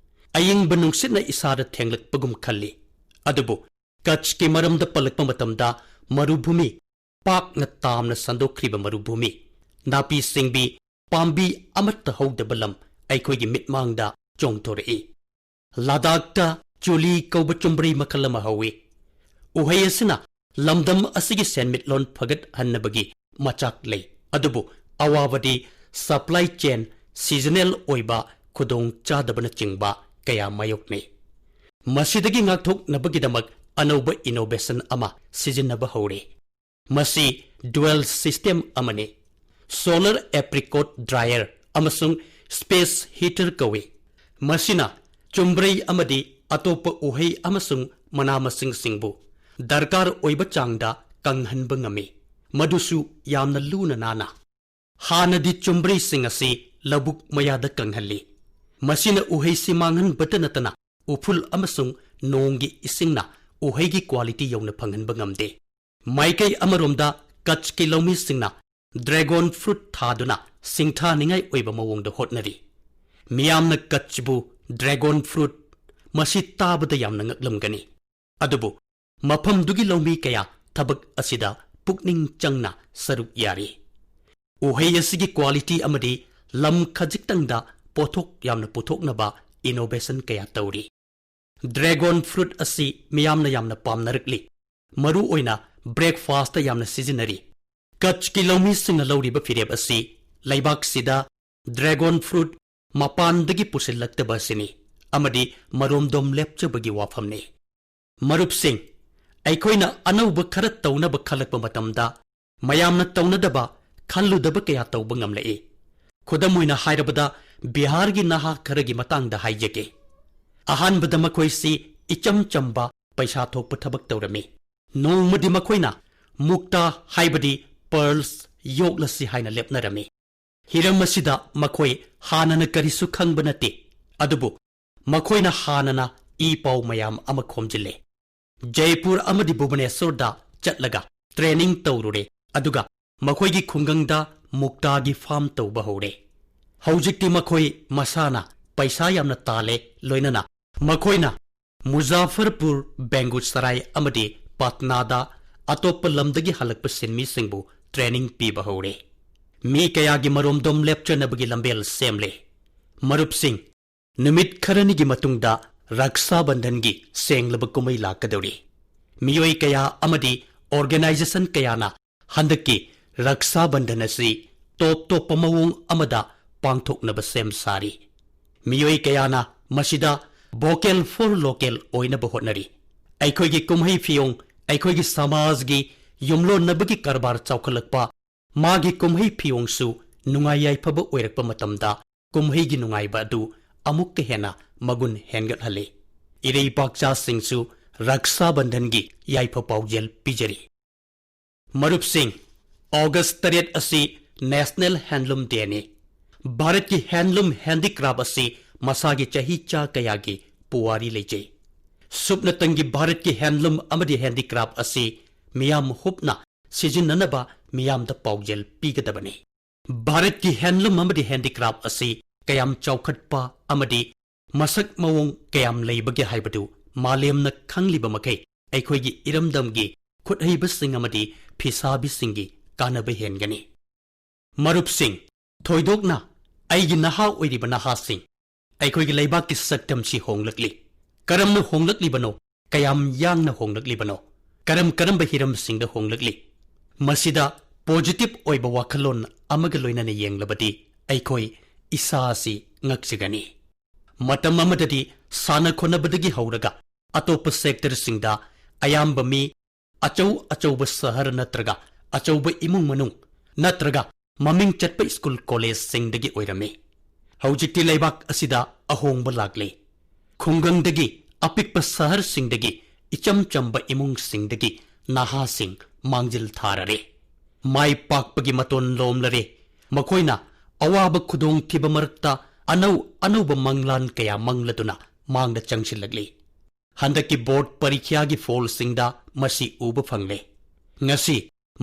ꯑꯏꯪꯕ ꯅꯨꯡꯁꯤꯠꯅ ꯏꯁꯥꯗ ꯊꯦꯡꯂꯛꯄꯒꯨꯝ ꯈꯜꯂꯤ꯫ ꯑꯗꯨꯕꯨ ꯀꯠꯆꯀꯤ ꯃꯔꯝꯗ ꯄꯜꯂꯛꯄ ꯃꯇꯝꯗ, ꯃꯔꯨꯚꯨꯃꯤ, ꯄꯥꯛꯅ ꯇꯥꯝꯅ ꯁꯟꯗꯣꯛꯈ꯭ꯔꯤꯕ ꯃꯔꯨꯚꯨꯃꯤ, ꯅꯥꯄꯤ ꯁꯤꯡꯕꯤ, ꯄꯥꯝꯕꯤ ꯑꯃꯠꯇ ꯍꯧꯗꯕ ꯂꯝ ꯑꯩꯈꯣꯏꯒꯤ ꯃꯤꯠꯃꯥꯡꯗ ꯆꯣꯡꯊꯣꯔꯛꯏ꯫ ꯂꯗꯥꯈꯇ ꯆꯣꯂꯤ ꯀꯧꯕ ꯆꯨꯝꯕ꯭ꯔꯩ ꯃꯈꯜ ꯑꯃ ꯍꯧꯏ꯫ ꯎꯍꯩ ꯑꯁꯤꯅ ꯂꯝꯗꯝ ꯑꯁꯤꯒꯤ ꯁꯦꯟꯃꯤꯠꯂꯣꯟ ꯐꯒꯠꯍꯟꯅꯕꯒꯤ ꯃꯆꯥꯛ ꯂꯩ, ꯑꯗꯨꯕꯨ ꯑꯋꯥꯕꯗꯤ supply chain, seasonal ꯑꯣꯏꯕ ꯈꯨꯗꯣꯡ ꯆꯥꯗꯕꯅꯆꯤꯡꯕ ꯀꯌꯥ ꯃꯥꯌꯣꯛꯅꯩ꯫ ꯃꯁꯤꯗꯒꯤ ꯉꯥꯛꯊꯣꯛꯅꯕꯒꯤꯗꯃꯛ ꯑꯅꯧꯕ innovation ꯑꯃ ꯁꯤꯖꯤꯟꯅꯕ ꯍꯧꯔꯦ꯫ ꯃꯁꯤ dual system ꯑꯃꯅꯤ꯫ Solar apricot dryer ꯑꯃꯁꯨꯡ space heater ꯀꯧꯏ꯫ ꯃꯁꯤꯅ ꯆꯨꯝꯕ꯭ꯔꯩ ꯑꯃꯗꯤ ꯑꯇꯣꯞꯄ ꯎꯍꯩ ꯑꯃꯁꯨꯡ ꯃꯅꯥ ꯃꯁꯤꯡꯁꯤꯡꯕꯨ ꯗꯔꯀꯥꯔ ꯑꯣꯏꯕ ꯆꯥꯡꯗ ꯀꯪꯍꯟꯕ ꯉꯝꯃꯤ, ꯃꯗꯨꯁꯨ ꯌꯥꯝꯅ ꯂꯨꯅ ꯅꯥꯟꯅ꯫ ꯍꯥꯟꯅꯗꯤ ꯆꯨꯝꯕ꯭ꯔꯩꯁꯤꯡ ꯑꯁꯤ ꯂꯧꯕꯨꯛ ꯃꯌꯥꯗ ꯀꯪꯍꯜꯂꯤ꯫ ꯃꯁꯤꯅ ꯎꯍꯩꯁꯤ ꯃꯥꯡꯍꯟꯕꯇ ꯅꯠꯇꯅ ꯎꯐꯨꯜ ꯑꯃꯁꯨꯡ ꯅꯣꯡꯒꯤ ꯏꯁꯤꯡꯅ ꯎꯍꯩꯒꯤ quality ꯌꯧꯅ ꯐꯪꯍꯟꯕ ꯉꯝꯗꯦ꯫ ꯃꯥꯏꯀꯩ ꯑꯃꯔꯣꯝꯗ ꯀꯠꯆꯀꯤ ꯂꯧꯃꯤꯁꯤꯡꯅ dragon fruit ꯊꯥꯗꯨꯅ ꯁꯤꯡꯊꯥꯅꯤꯡꯉꯥꯏ ꯑꯣꯏꯕ ꯃꯑꯣꯡꯗ ꯍꯣꯠꯅꯔꯤ꯫ ꯃꯤꯌꯥꯝꯅ ꯀꯠꯆꯕꯨ dragon fruit, ꯃꯁꯤ ꯇꯥꯕꯗ ꯌꯥꯝꯅ ꯉꯛꯂꯝꯒꯅꯤ꯫ ꯑꯗꯨꯕꯨ ꯃꯐꯝꯗꯨꯒꯤ ꯂꯧꯃꯤ ꯀꯌꯥ ꯊꯕꯛ ꯑꯁꯤꯗ ꯄꯨꯛꯅꯤꯡ ꯆꯪꯅ ꯁꯔꯨꯛ ꯌꯥꯔꯤ꯫ ꯎꯍꯩ ꯑꯁꯤꯒꯤ quality ꯑꯃꯗꯤ ꯂꯝ ꯈꯖꯤꯛꯇꯪꯗ ꯄꯣꯠꯊꯣꯛ ꯌꯥꯝꯅ ꯄꯨꯊꯣꯛꯅꯕ innovation ꯀꯌꯥ ꯇꯧꯔꯤ꯫ Dragon fruit ꯑꯁꯤ ꯃꯤꯌꯥꯝꯅ ꯌꯥꯝꯅ ꯄꯥꯝꯅꯔꯛꯂꯤ꯫ ꯃꯔꯨ ꯑꯣꯏꯅ breakfast ꯇ ꯌꯥꯝꯅ ꯁꯤꯖꯤꯟꯅꯔꯤ꯫ ꯀꯆꯀꯤ ꯂꯧꯃꯤꯁꯤꯡꯅ ꯂꯧꯔꯤꯕ ꯐꯤꯔꯦꯞ ꯑꯁꯤ ꯂꯩꯕꯥꯛꯁꯤꯗ dragon fruit ꯃꯄꯥꯟꯗꯒꯤ ꯄꯨꯁꯤꯜꯂꯛꯇꯕ ꯑꯁꯤꯅꯤ ꯑꯃꯗꯤ ꯃꯔꯣꯝꯗꯣꯝ ꯂꯦꯞꯆꯕꯒꯤ ꯋꯥꯐꯝꯅꯤ꯫ ꯃꯔꯨꯞꯁꯤꯡ, ꯑꯩꯈꯣꯏꯅ ꯑꯅꯧꯕ ꯈꯔ ꯇꯧꯅꯕ ꯈꯜꯂꯛꯄ ꯃꯇꯝꯗ ꯃꯌꯥꯝꯅ ꯇꯧꯅꯗꯕ, ꯈꯜꯂꯨꯗꯕ ꯀꯌꯥ ꯇꯧꯕ ꯉꯝꯂꯛꯏ꯫ ꯈꯨꯗꯝ ꯑꯣꯏꯅ ꯍꯥꯏꯔꯕꯗ, ꯕꯤꯍꯥꯔꯒꯤ ꯅꯍꯥ ꯈꯔꯒꯤ ꯃꯇꯥꯡꯗ ꯍꯥꯏꯖꯒꯦ꯫ ꯑꯍꯥꯟꯕꯗ ꯃꯈꯣꯏꯁꯤ ꯏꯆꯝ ꯆꯝꯕ ꯄꯩꯁꯥ ꯊꯣꯛꯄ ꯊꯕꯛ ꯇꯧꯔꯝꯃꯤ꯫ ꯅꯣꯡꯃꯗꯤ ꯃꯈꯣꯏꯅ ꯃꯨꯛꯇꯥ ꯍꯥꯏꯕꯗꯤ pearls ꯌꯣꯛꯂꯁꯤ ꯍꯥꯏꯅ ꯂꯦꯞꯅꯔꯝꯃꯤ꯫ ꯍꯤꯔꯝ ꯑꯁꯤꯗ ꯃꯈꯣꯏ ꯍꯥꯟꯅꯅ ꯀꯔꯤꯁꯨ ꯈꯪꯕ ꯅꯠꯇꯦ, ꯑꯗꯨꯕꯨ ꯃꯈꯣꯏꯅ ꯍꯥꯟꯅꯅ ꯏ ꯄꯥꯎ ꯃꯌꯥꯝ ꯑꯃ ꯈꯣꯝꯖꯤꯜꯂꯦ꯫ ꯖꯩꯄꯨꯔ ꯑꯃꯗꯤ ꯚꯨꯕꯅꯦꯁꯣꯔꯗ ꯆꯠꯂꯒ training ꯇꯧꯔꯨꯔꯦ, ꯑꯗꯨꯒ ꯃꯈꯣꯏꯒꯤ ꯈꯨꯡꯒꯪꯗ ꯃꯨꯛꯇꯥꯒꯤ farm ꯇꯧꯕ ꯍꯧꯔꯦ꯫ ꯍꯧꯖꯤꯛꯇꯤ ꯃꯈꯣꯏ ꯃꯁꯥꯅ ꯄꯩꯁꯥ ꯌꯥꯝꯅ ꯇꯥꯜꯂꯦ, ꯂꯣꯏꯅꯅ ꯃꯈꯣꯏꯅ ꯃꯨꯖꯥꯐꯔꯄꯨꯔ, ꯕꯦꯡꯒꯨꯁꯔꯥꯏ ꯑꯃꯗꯤ ꯄꯠꯅꯥꯗ ꯑꯇꯣꯞꯄ ꯂꯝꯗꯒꯤ ꯍꯜꯂꯛꯄ ꯁꯤꯟꯃꯤꯁꯤꯡꯕꯨ training ꯄꯤꯕ ꯍꯧꯔꯦ꯫ ꯃꯤ ꯀꯌꯥꯒꯤ ꯃꯔꯣꯝꯗꯣꯝ ꯂꯦꯞꯆꯅꯕꯒꯤ ꯂꯝꯕꯦꯜ ꯁꯦꯝꯂꯦ꯫ ꯃꯔꯨꯞꯁꯤꯡ, ꯅꯨꯃꯤꯠ ꯈꯔꯅꯤꯒꯤ ꯃꯇꯨꯡꯗ ꯔꯛꯁꯥ ꯕꯟꯙꯟꯒꯤ ꯁꯦꯡꯂꯕ ꯀꯨꯝꯍꯩ ꯂꯥꯛꯀꯗꯧꯔꯤ꯫ ꯃꯤꯑꯣꯏ ꯀꯌꯥ ꯑꯃꯗꯤ organization ꯀꯌꯥꯅ ꯍꯟꯗꯛꯀꯤ ꯔꯛꯁꯥ ꯕꯟꯙꯟ ꯑꯁꯤ ꯇꯣꯞ ꯇꯣꯞꯄ ꯃꯑꯣꯡ ꯑꯃꯗ ꯄꯥꯡꯊꯣꯛꯅꯕ ꯁꯦꯝ ꯁꯥꯔꯤ꯫ ꯃꯤꯑꯣꯏ ꯀꯌꯥꯅ ꯃꯁꯤꯗ vocal for local ꯑꯣꯏꯅꯕ ꯍꯣꯠꯅꯔꯤ꯫ ꯑꯩꯈꯣꯏꯒꯤ ꯀꯨꯝꯍꯩ ꯐꯤꯌꯣꯡ, ꯑꯩꯈꯣꯏꯒꯤ ꯁꯃꯥꯖꯒꯤ ꯌꯨꯝꯂꯣꯟꯅꯕꯒꯤ ꯀꯔꯕꯥꯔ ꯆꯥꯎꯈꯠꯂꯛꯄ, ꯃꯥꯒꯤ ꯀꯨꯝꯍꯩ ꯐꯤꯌꯣꯡꯁꯨ ꯅꯨꯡꯉꯥꯏ ꯌꯥꯏꯐꯕ ꯑꯣꯏꯔꯛꯄ ꯃꯇꯝꯗ ꯀꯨꯝꯍꯩꯒꯤ ꯅꯨꯡꯉꯥꯏꯕ ꯑꯗꯨ ꯑꯃꯨꯛꯀ ꯍꯦꯟꯅ ꯃꯒꯨꯟ ꯍꯦꯟꯒꯠꯍꯜꯂꯤ꯫ ꯏꯔꯩꯄꯥꯛꯆꯥꯁꯤꯡꯁꯨ ꯔꯛꯁꯥ ꯕꯟꯙꯟꯒꯤ ꯌꯥꯏꯐ ꯄꯥꯎꯖꯦꯜ ꯄꯤꯖꯔꯤ꯫ ꯃꯔꯨꯞꯁꯤꯡ, August ꯇꯔꯦꯠ ꯑꯁꯤ National Handloom Day ꯅꯤ꯫ ꯚꯥꯔꯠꯀꯤ handloom handicraft ꯑꯁꯤ ꯃꯁꯥꯒꯤ ꯆꯍꯤꯆꯥ ꯀꯌꯥꯒꯤ ꯄꯨꯋꯥꯔꯤ ꯂꯩꯖꯩ꯫ ꯁꯨꯞꯅꯇꯪꯒꯤ ꯚꯥꯔꯠꯀꯤ handloom ꯑꯃꯗꯤ handicraft ꯑꯁꯤ ꯃꯤꯌꯥꯝ ꯍꯨꯞꯅ ꯁꯤꯖꯤꯟꯅꯅꯕ ꯃꯤꯌꯥꯝꯗ ꯄꯥꯎꯖꯦꯜ ꯄꯤꯒꯗꯕꯅꯤ꯫ ꯚꯥꯔꯠꯀꯤ handloom ꯑꯃꯗꯤ handicraft ꯑꯁꯤ ꯀꯌꯥꯝ ꯆꯥꯎꯈꯠꯄ ꯑꯃꯗꯤ ꯃꯁꯛ ꯃꯑꯣꯡ ꯀꯌꯥꯝ ꯂꯩꯕꯒꯦ ꯍꯥꯏꯕꯗꯨ ꯃꯥꯂꯦꯝꯅ ꯈꯪꯂꯤꯕ ꯃꯈꯩ ꯑꯩꯈꯣꯏꯒꯤ ꯏꯔꯝꯗꯝꯒꯤ ꯈꯨꯠꯍꯩꯕꯁꯤꯡ ꯑꯃꯗꯤ ꯐꯤꯁꯥꯕꯤꯁꯤꯡꯒꯤ ꯀꯥꯟꯅꯕ ꯍꯦꯟꯒꯅꯤ꯫ ꯃꯔꯨꯞꯁꯤꯡ, ꯊꯣꯏꯗꯣꯛꯅ ꯑꯩꯒꯤ ꯅꯍꯥ ꯑꯣꯏꯔꯤꯕ ꯅꯍꯥꯁꯤꯡ, ꯑꯩꯈꯣꯏꯒꯤ ꯂꯩꯕꯥꯛꯀꯤ ꯁꯛꯇꯝꯁꯤ ꯍꯣꯡꯂꯛꯂꯤ꯫ ꯀꯔꯝꯅ ꯍꯣꯡꯂꯛꯂꯤꯕꯅꯣ? ꯀꯌꯥꯝ ꯌꯥꯡꯅ ꯍꯣꯡꯂꯛꯂꯤꯕꯅꯣ? ꯀꯔꯝ ꯀꯔꯝꯕ ꯍꯤꯔꯝꯁꯤꯡꯗ ꯍꯣꯡꯂꯛꯂꯤ? ꯃꯁꯤꯗ positive ꯑꯣꯏꯕ ꯋꯥꯈꯜꯂꯣꯟ ꯑꯃꯒ ꯂꯣꯏꯅꯅ ꯌꯦꯡꯂꯕꯗꯤ ꯑꯩꯈꯣꯏ ꯏꯁꯥ ꯑꯁꯤ ꯉꯛꯆꯒꯅꯤ꯫ ꯃꯇꯝ ꯑꯃꯗꯗꯤ ꯁꯥꯟꯅ ꯈꯣꯠꯅꯕꯗꯒꯤ ꯍꯧꯔꯒ ꯑꯇꯣꯞꯄ sectorꯁꯤꯡꯗ ꯑꯌꯥꯝꯕ ꯃꯤ ꯑꯆꯧ ꯑꯆꯧꯕ ꯁꯍꯔ ꯅꯠꯇ꯭ꯔꯒ ꯑꯆꯧꯕ ꯏꯃꯨꯡ ꯃꯅꯨꯡ ꯅꯠꯇ꯭ꯔꯒ ꯃꯃꯤꯡ ꯆꯠꯄ school collegeꯁꯤꯡꯗꯒꯤ ꯑꯣꯏꯔꯝꯃꯤ꯫ ꯍꯧꯖꯤꯛꯇꯤ ꯂꯩꯕꯥꯛ ꯑꯁꯤꯗ ꯑꯍꯣꯡꯕ ꯂꯥꯛꯂꯦ꯫ ꯈꯨꯡꯒꯪꯗꯒꯤ, ꯑꯄꯤꯛꯄ ꯁꯍꯔꯁꯤꯡꯗꯒꯤ, ꯏꯆꯝ ꯆꯝꯕ ꯏꯃꯨꯡꯁꯤꯡꯗꯒꯤ ꯅꯍꯥꯁꯤꯡ ꯃꯥꯡꯖꯤꯜ ꯊꯥꯔꯔꯦ꯫ ꯃꯥꯏ ꯄꯥꯛꯄꯒꯤ ꯃꯇꯣꯟ ꯂꯣꯝꯂꯔꯦ꯫ ꯃꯈꯣꯏꯅ ꯑꯋꯥꯕ ꯈꯨꯗꯣꯡꯊꯤꯕ ꯃꯔꯛꯇ ꯑꯅꯧ ꯑꯅꯧꯕ ꯃꯪꯂꯥꯟ ꯀꯌꯥ ꯃꯪꯂꯗꯨꯅ ꯃꯥꯡꯗ ꯆꯪꯁꯤꯜꯂꯛꯂꯤ꯫ ꯍꯟꯗꯛꯀꯤ board ꯄꯔꯤꯈ꯭ꯌꯥꯒꯤ ꯐꯣꯜꯁꯤꯡꯗ ꯃꯁꯤ ꯎꯕ ꯐꯪꯂꯦ꯫ ꯉꯁꯤ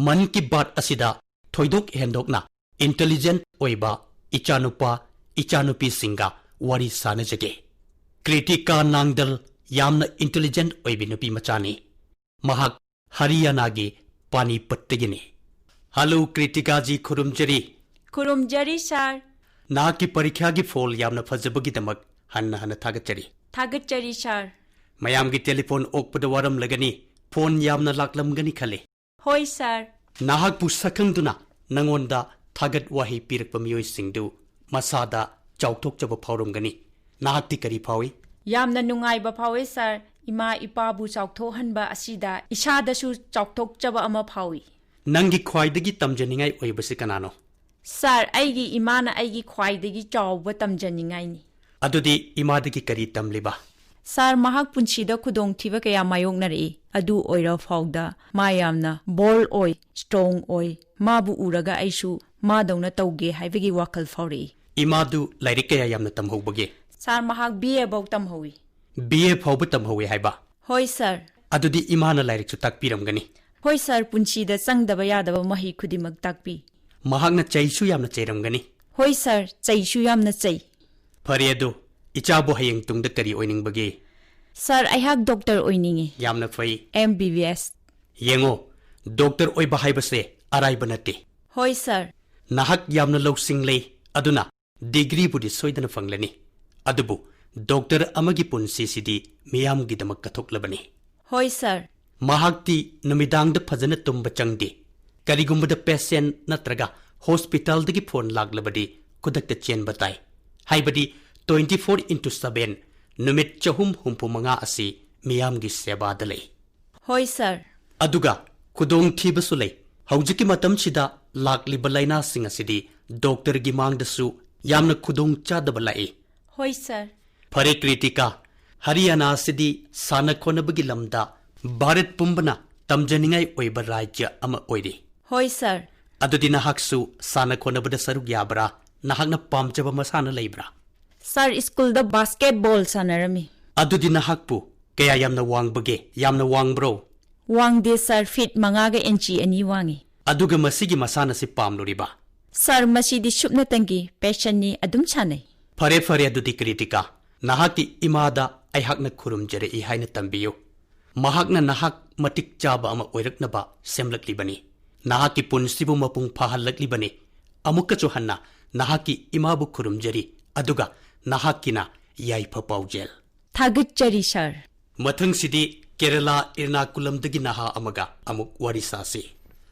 ꯃꯟ ꯀꯤ ꯕꯥꯠ ꯑꯁꯤꯗ ꯊꯣꯏꯗꯣꯛ ꯍꯦꯟꯗꯣꯛꯅ intelligent ꯑꯣꯏꯕ ꯏꯆꯥꯅꯨꯄꯥ, ꯏꯆꯥꯅꯨꯄꯤꯁꯤꯡꯒ ꯋꯥꯔꯤ ꯁꯥꯅꯖꯒꯦ꯫ ꯀ꯭ꯔꯤꯇꯤꯀꯥ ꯅꯥꯡꯗꯜ ꯌꯥꯝꯅ intelligent ꯑꯣꯏꯕꯤ ꯅꯨꯄꯤ ꯃꯆꯥꯅꯤ꯫ ꯃꯍꯥꯛ ꯍꯔꯤꯌꯥꯅꯥꯒꯤ ꯄꯥꯅꯤꯄꯠꯇꯒꯤꯅꯤ꯫ Hello ꯀ꯭ꯔꯤꯇꯤꯀꯥꯖꯤ, ꯈꯨꯔꯨꯝꯖꯔꯤ꯫ ꯈꯨꯔꯨꯝꯖꯔꯤ ꯁꯥꯔ꯫ ꯅꯍꯥꯛꯀꯤ ꯄꯔꯤꯈ꯭ꯌꯥꯒꯤ ꯐꯣꯜ ꯌꯥꯝꯅ ꯐꯖꯕꯒꯤꯗꯃꯛ ꯍꯟꯅ ꯍꯟꯅ ꯊꯥꯒꯠꯆꯔꯤ꯫ ꯊꯥꯒꯠꯆꯔꯤ ꯁꯥꯔ꯫ ꯃꯌꯥꯝꯒꯤ ꯇꯦꯂꯤꯐꯣꯟ ꯑꯣꯛꯄꯗ ꯋꯥꯔꯝꯂꯒꯅꯤ, ꯐꯣꯟ ꯌꯥꯝꯅ ꯂꯥꯛꯂꯝꯒꯅꯤ ꯈꯜꯂꯤ꯫ ꯍꯣꯏ ꯁꯥꯔ꯫ ꯅꯍꯥꯛꯄꯨ ꯁꯛꯈꯪꯗꯨꯅ ꯅꯉꯣꯟꯗ ꯊꯥꯒꯠ ꯋꯥꯍꯩ ꯄꯤꯔꯛꯄ ꯃꯤꯑꯣꯏꯁꯤꯡꯗꯨ ꯃꯁꯥꯗ ꯆꯥꯎꯊꯣꯛꯆꯕ ꯐꯥꯎꯔꯝꯒꯅꯤ꯫ ꯅꯍꯥꯛꯇꯤ ꯀꯔꯤ ꯐꯥꯎꯏ? ꯌꯥꯝꯅ ꯅꯨꯡꯉꯥꯏꯕ ꯐꯥꯎꯏ ꯁꯥꯔ꯫ ꯏꯃꯥ ꯏꯄꯥꯕꯨ ꯆꯥꯎꯊꯣꯛꯍꯟꯕ ꯑꯁꯤꯗ ꯏꯁꯥꯗꯁꯨ ꯆꯥꯎꯊꯣꯛꯆꯕ ꯑꯃ ꯐꯥꯎꯏ꯫ ꯅꯪꯒꯤ ꯈ꯭ꯋꯥꯏꯗꯒꯤ ꯇꯝꯖꯅꯤꯡꯉꯥꯏ ꯑꯣꯏꯕꯁꯤ ꯀꯅꯥꯅꯣ? ꯁꯥꯔ, ꯑꯩꯒꯤ ꯏꯃꯥꯅ ꯑꯩꯒꯤ ꯈ꯭ꯋꯥꯏꯗꯒꯤ ꯆꯥꯎꯕ ꯇꯝꯖꯅꯤꯡꯉꯥꯏꯅꯤ꯫ ꯑꯗꯨꯗꯤ ꯏꯃꯥꯗꯒꯤ ꯀꯔꯤ ꯇꯝꯂꯤꯕ? ꯁꯥꯔ, ꯃꯍꯥꯛ ꯄꯨꯟꯁꯤꯗ ꯈꯨꯗꯣꯡꯊꯤꯕ ꯀꯌꯥ ꯃꯥꯌꯣꯛꯅꯔꯛꯏ꯫ ꯑꯗꯨ ꯑꯣꯏꯔ ꯐꯥꯎꯗ ꯃꯥ ꯌꯥꯝꯅ bold ꯑꯣꯏ, strong ꯑꯣꯏ꯫ ꯃꯥꯕꯨ ꯎꯔꯒ ꯑꯩꯁꯨ ꯃꯥꯗꯧꯅ ꯇꯧꯒꯦ ꯍꯥꯏꯕꯒꯤ ꯋꯥꯈꯜ ꯐꯥꯎꯔꯛꯏ꯫ ꯏꯃꯥꯗꯨ ꯂꯥꯏꯔꯤꯛ ꯀꯌꯥ ꯌꯥꯝꯅ ꯇꯝꯍꯧꯕꯒꯦ? ꯁꯥꯔ, ꯃꯍꯥꯛ B A ꯐꯥꯎ ꯇꯝꯍꯧꯏ꯫ B A ꯐꯥꯎꯕ ꯇꯝꯍꯧꯏ ꯍꯥꯏꯕ? ꯍꯣꯏ ꯁꯥꯔ꯫ ꯑꯗꯨꯗꯤ ꯏꯃꯥꯅ ꯂꯥꯏꯔꯤꯛꯁꯨ ꯇꯥꯛꯄꯤꯔꯝꯒꯅꯤ꯫ ꯍꯣꯏ ꯁꯥꯔ, ꯄꯨꯟꯁꯤꯗ ꯆꯪꯗꯕ ꯌꯥꯗꯕ ꯃꯍꯩ ꯈꯨꯗꯤꯡꯃꯛ ꯇꯥꯛꯄꯤ꯫ ꯃꯍꯥꯛꯅ ꯆꯩꯁꯨ ꯌꯥꯝꯅ ꯆꯩꯔꯝꯒꯅꯤ꯫ ꯍꯣꯏ ꯁꯥꯔ, ꯆꯩꯁꯨ ꯌꯥꯝꯅ ꯆꯩ꯫ ꯐꯔꯦ ꯑꯗꯨ, ꯏꯆꯥꯕꯨ ꯍꯌꯦꯡ ꯇꯨꯡꯗ ꯀꯔꯤ ꯑꯣꯏꯅꯤꯡꯕꯒꯦ? ꯁꯥꯔ, ꯑꯩꯍꯥꯛ doctor ꯑꯣꯏꯅꯤꯡꯉꯤ꯫ ꯌꯥꯝꯅ ꯐꯩ꯫ M B B S꯫ ꯌꯦꯡꯉꯣ, doctor ꯑꯣꯏꯕ ꯍꯥꯏꯕꯁꯦ ꯑꯔꯥꯏꯕ ꯅꯠꯇꯦ꯫ ꯍꯣꯏ ꯁꯥꯔ꯫ ꯅꯍꯥꯛ ꯌꯥꯝꯅ ꯂꯧꯁꯤꯡ ꯂꯩ, ꯑꯗꯨꯅ degreeꯕꯨꯗꯤ ꯁꯣꯏꯗꯅ ꯐꯪꯂꯅꯤ꯫ ꯑꯗꯨꯕꯨ doctor ꯑꯃꯒꯤ ꯄꯨꯟꯁꯤꯁꯤꯗꯤ ꯃꯤꯌꯥꯝꯒꯤꯗꯃꯛ ꯀꯠꯊꯣꯛꯂꯕꯅꯤ꯫ ꯍꯣꯏ ꯁꯥꯔ꯫ ꯃꯍꯥꯛꯇꯤ ꯅꯨꯃꯤꯗꯥꯡꯗ ꯐꯖꯅ ꯇꯨꯝꯕ ꯆꯪꯗꯦ꯫ ꯀꯔꯤꯒꯨꯝꯕꯗ ꯄꯦꯁꯦꯟ ꯅꯠꯇ꯭ꯔꯒ ꯍꯣꯁꯄꯤꯇꯥꯜꯗꯒꯤ ꯐꯣꯟ ꯂꯥꯛꯂꯕꯗꯤ ꯈꯨꯗꯛꯇ ꯆꯦꯟꯕ ꯇꯥꯏ꯫ ꯍꯥꯏꯕꯗꯤ twenty four into seven, ꯅꯨꯃꯤꯠ ꯆꯍꯨꯝ ꯍꯨꯝꯐꯨ ꯃꯉꯥ ꯑꯁꯤ ꯃꯤꯌꯥꯝꯒꯤ ꯁꯦꯕꯥꯗ ꯂꯩ꯫ ꯍꯣꯏ ꯁꯥꯔ꯫ ꯑꯗꯨꯒ ꯈꯨꯗꯣꯡꯊꯤꯕꯁꯨ ꯂꯩ꯫ ꯍꯧꯖꯤꯛꯀꯤ ꯃꯇꯝꯁꯤꯗ ꯂꯥꯛꯂꯤꯕ ꯂꯥꯏꯅꯥꯁꯤꯡ ꯑꯁꯤꯗꯤ ꯗꯣꯛꯇꯔꯒꯤ ꯃꯥꯡꯗꯁꯨ ꯌꯥꯝꯅ ꯈꯨꯗꯣꯡ ꯆꯥꯗꯕ ꯂꯥꯛꯏ꯫ ꯍꯣꯏ ꯁꯥꯔ꯫ ꯐꯔꯦ ꯀ꯭ꯔꯤꯇꯤꯀꯥ, ꯍꯔꯤꯌꯥꯅꯥ ꯑꯁꯤꯗꯤ ꯁꯥꯟꯅ ꯈꯣꯠꯅꯕꯒꯤ ꯂꯝꯗ ꯚꯥꯔꯠ ꯄꯨꯝꯕꯅ ꯇꯝꯖꯅꯤꯡꯉꯥꯏ ꯑꯣꯏꯕ ꯔꯥꯖ꯭ꯌ ꯑꯃ ꯑꯣꯏꯔꯤ꯫ ꯍꯣꯏ ꯁꯥꯔ꯫ ꯑꯗꯨꯗꯤ ꯅꯍꯥꯛꯁꯨ ꯁꯥꯟꯅ ꯈꯣꯠꯅꯕꯗ ꯁꯔꯨꯛ ꯌꯥꯕ꯭ꯔꯥ? ꯅꯍꯥꯛꯅ ꯄꯥꯝꯖꯕ ꯃꯁꯥꯟꯅ ꯂꯩꯕ꯭ꯔꯥ? ꯁꯥꯔ, ꯁ꯭ꯀꯨꯜꯗ ꯕꯥꯁꯀꯦꯠꯕꯣꯜ ꯁꯥꯟꯅꯔꯝꯃꯤ꯫ ꯑꯗꯨꯗꯤ ꯅꯍꯥꯛꯄꯨ ꯀꯌꯥ ꯌꯥꯝꯅ ꯋꯥꯡꯕꯒꯦ? ꯌꯥꯝꯅ ꯋꯥꯡꯕ꯭ꯔꯣ? ꯋꯥꯡꯗꯦ ꯁꯥꯔ, ꯐꯤꯠ ꯃꯉꯥꯒ ꯏꯟꯆꯤ ꯑꯅꯤ ꯋꯥꯡꯉꯤ꯫ ꯑꯗꯨꯒ ꯃꯁꯤꯒꯤ ꯃꯁꯥꯟꯅꯁꯤ ꯄꯥꯝꯂꯨꯔꯤꯕ? ꯁꯥꯔ, ꯃꯁꯤꯗꯤ ꯁꯨꯞꯅꯇꯪꯒꯤ ꯄꯦꯁꯟꯅꯤ, ꯑꯗꯨꯝ ꯁꯥꯟꯅꯩ꯫ ꯐꯔꯦ, ꯐꯔꯦ, ꯑꯗꯨꯗꯤ ꯀ꯭ꯔꯤꯇꯤꯀꯥ, ꯅꯍꯥꯛꯀꯤ ꯏꯃꯥꯗ ꯑꯩꯍꯥꯛꯅ ꯈꯨꯔꯨꯝꯖꯔꯛꯏ ꯍꯥꯏꯅ ꯇꯝꯕꯤꯌꯨ꯫ ꯃꯍꯥꯛꯅ ꯅꯍꯥꯛ ꯃꯇꯤꯛ ꯆꯥꯕ ꯑꯃ ꯑꯣꯏꯔꯛꯅꯕ ꯁꯦꯝꯂꯛꯂꯤꯕꯅꯤ꯫ ꯅꯍꯥꯛꯀꯤ ꯄꯨꯟꯁꯤꯕꯨ ꯃꯄꯨꯡ ꯐꯥꯍꯜꯂꯛꯂꯤꯕꯅꯤ꯫ ꯑꯃꯨꯛꯀꯁꯨ ꯍꯟꯅ ꯅꯍꯥꯛꯀꯤ ꯏꯃꯥꯕꯨ ꯈꯨꯔꯨꯝꯖꯔꯤ, ꯑꯗꯨꯒ ꯅꯍꯥꯛꯀꯤꯅ ꯌꯥꯏꯐ ꯄꯥꯎꯖꯦꯜ꯫ ꯊꯥꯒꯠꯆꯔꯤ ꯁꯥꯔ꯫ ꯃꯊꯪꯁꯤꯗꯤ ꯀꯦꯔꯂꯥ ꯏꯔꯅꯥꯀꯨꯂꯝꯗꯒꯤ ꯅꯍꯥ ꯑꯃꯒ ꯑꯃꯨꯛ ꯋꯥꯔꯤ ꯁꯥꯁꯤ꯫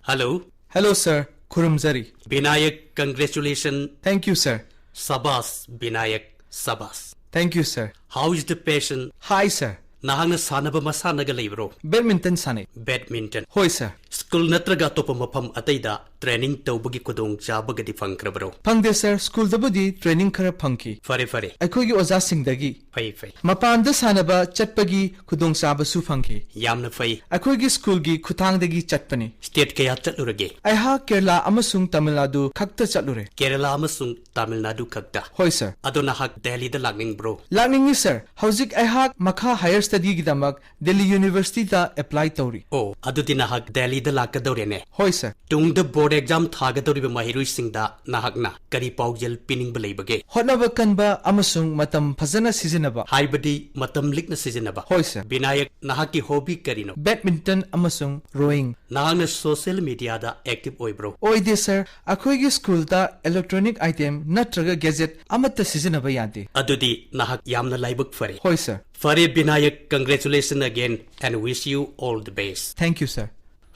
ꯍꯜꯂꯣ꯫ ꯍꯦꯂꯣ ꯁꯥꯔ, ꯈꯨꯔꯨꯝꯖꯔꯤ꯫ Binayak, congratulation. Thank you sir. ꯁꯕꯥꯁ ꯕꯤꯅꯥꯌꯛ, ꯁꯕꯥꯁ꯫ Thank you sir. How is the patient? ꯍꯥꯏ ꯁꯥꯔ꯫ ꯅꯍꯥꯛꯅ ꯁꯥꯟꯅꯕ ꯃꯁꯥꯟꯅꯒ ꯂꯩꯕ꯭ꯔꯣ? ꯕꯦꯗꯃꯤꯟꯇꯟ ꯁꯥꯟꯅꯩ꯫ ꯕꯦꯗꯃꯤꯟꯇꯟ꯫ ꯍꯣꯏ ꯁꯥꯔ꯫ ꯁ꯭ꯀꯨꯜ ꯅꯠꯇ꯭ꯔꯒ ꯑꯇꯣꯞꯄ ꯃꯐꯝ ꯑꯇꯩꯗ ꯇ꯭ꯔꯦꯅꯤꯡ ꯇꯧꯕꯒꯤ ꯈꯨꯗꯣꯡꯆꯥꯕꯒꯗꯤ ꯐꯪꯈ꯭ꯔꯕ꯭ꯔꯣ? ꯐꯪꯗꯦ ꯁꯥꯔ, ꯁ꯭ꯀꯨꯜꯗꯕꯨꯗꯤ ꯇ꯭ꯔꯦꯅꯤꯡ ꯈꯔ ꯐꯪꯈꯤ꯫ ꯐꯔꯦ, ꯐꯔꯦ꯫ ꯑꯩꯈꯣꯏꯒꯤ ꯑꯣꯖꯥꯁꯤꯡꯗꯒꯤ꯫ ꯐꯩ, ꯐꯩ꯫ ꯃꯄꯥꯟꯗ ꯁꯥꯟꯅꯕ ꯆꯠꯄꯒꯤ ꯈꯨꯗꯣꯡꯆꯥꯕꯁꯨ ꯐꯪꯈꯤ꯫ ꯌꯥꯝꯅ ꯐꯩ꯫ ꯑꯩꯈꯣꯏꯒꯤ ꯁ꯭ꯀꯨꯜꯒꯤ ꯈꯨꯠꯊꯥꯡꯗꯒꯤ ꯆꯠꯄꯅꯤ꯫ ꯁ꯭ꯇꯦꯠ ꯀꯌꯥ ꯆꯠꯂꯨꯔꯒꯦ? ꯑꯩꯍꯥꯛ ꯀꯦꯔꯂꯥ ꯑꯃꯁꯨꯡ ꯇꯥꯃꯤꯜ ꯅꯥꯗꯨ ꯈꯛꯇ ꯆꯠꯂꯨꯔꯦ꯫ ꯀꯦꯔꯂꯥ ꯑꯃꯁꯨꯡ ꯇꯥꯃꯤꯜ ꯅꯥꯗꯨ ꯈꯛꯇ? ꯍꯣꯏ ꯁꯥꯔ꯫ ꯑꯗꯣ ꯅꯍꯥꯛ ꯗꯦꯜꯂꯤꯗ ꯂꯥꯛꯅꯤꯡꯕ꯭ꯔꯣ? ꯂꯥꯛꯅꯤꯡꯉꯤ ꯁꯥꯔ꯫ ꯍꯧꯖꯤꯛ ꯑꯩꯍꯥꯛ ꯃꯈꯥ ꯍꯥꯌꯔ ꯁ꯭ꯇꯗꯤꯒꯤꯗꯃꯛ ꯗꯦꯜꯂꯤ ꯌꯨꯅꯤꯚꯔꯁꯤꯇꯤꯗ ꯑꯦꯄ꯭ꯂꯥꯏ ꯇꯧꯔꯤ꯫ ꯑꯣ, ꯑꯗꯨꯗꯤ ꯅꯍꯥꯛ ꯗꯦꯜꯂꯤ ꯗ ꯂꯥꯛꯀꯗꯧꯔꯦꯅꯦ꯫ ꯍꯣꯏ, ꯁꯔ꯫ ꯇꯨꯡꯗ ꯕꯣꯔꯗ ꯑꯦꯛꯖꯥꯝ ꯊꯥꯒꯗꯧꯔꯤꯕ ꯃꯍꯩꯔꯣꯏꯁꯤꯡꯗ ꯅꯍꯥꯛꯅ ꯀꯔꯤ ꯄꯥꯎꯖꯦꯜ ꯄꯤꯅꯤꯡꯕ ꯂꯩꯕꯒꯦ? ꯍꯣꯠꯅꯕ ꯀꯟꯕ ꯑꯃꯁꯨꯡ ꯃꯇꯝ ꯐꯖꯅ ꯁꯤꯖꯤꯟꯅꯕ꯫ ꯍꯥꯏꯕꯗꯤ ꯃꯇꯝ ꯂꯤꯛꯅ ꯁꯤꯖꯤꯟꯅꯕ꯫ ꯍꯣꯏ, ꯁꯔ꯫ ꯕꯤꯅꯥꯌꯛ, ꯅꯍꯥꯛꯀꯤ ꯍꯣꯕꯤ ꯀꯔꯤꯅꯣ? ꯕꯦꯗꯃꯤꯟꯇꯟ ꯑꯃꯁꯨꯡ ꯔꯣꯋꯤꯡ꯫ ꯅꯍꯥꯛꯅ ꯁꯣꯁꯤꯌꯦꯜ ꯃꯤꯗꯤꯌꯥꯗ ꯑꯦꯛꯇꯤꯚ ꯑꯣꯏꯕ꯭ꯔꯣ? ꯑꯣꯏꯗꯦ, ꯁꯔ꯫ ꯑꯩꯈꯣꯏꯒꯤ ꯁ꯭ꯀꯨꯜꯗ ꯏꯂꯦꯛꯇ꯭ꯔꯣꯅꯤꯛ ꯑꯥꯏꯇꯦꯝ ꯅꯠꯇ꯭ꯔꯒ ꯒꯦꯖꯦꯠ ꯑꯃꯠꯇ ꯁꯤꯖꯤꯟꯅꯕ ꯌꯥꯗꯦ꯫ ꯑꯗꯨꯗꯤ ꯅꯍꯥꯛ ꯌꯥꯝꯅ ꯂꯥꯏꯕꯛ ꯐꯔꯦ꯫ ꯍꯣꯏ, ꯁꯔ꯫ ꯐꯔꯦ ꯕꯤꯅꯥꯌꯛ, congratulations again and wish you all the best. Thank you, sir.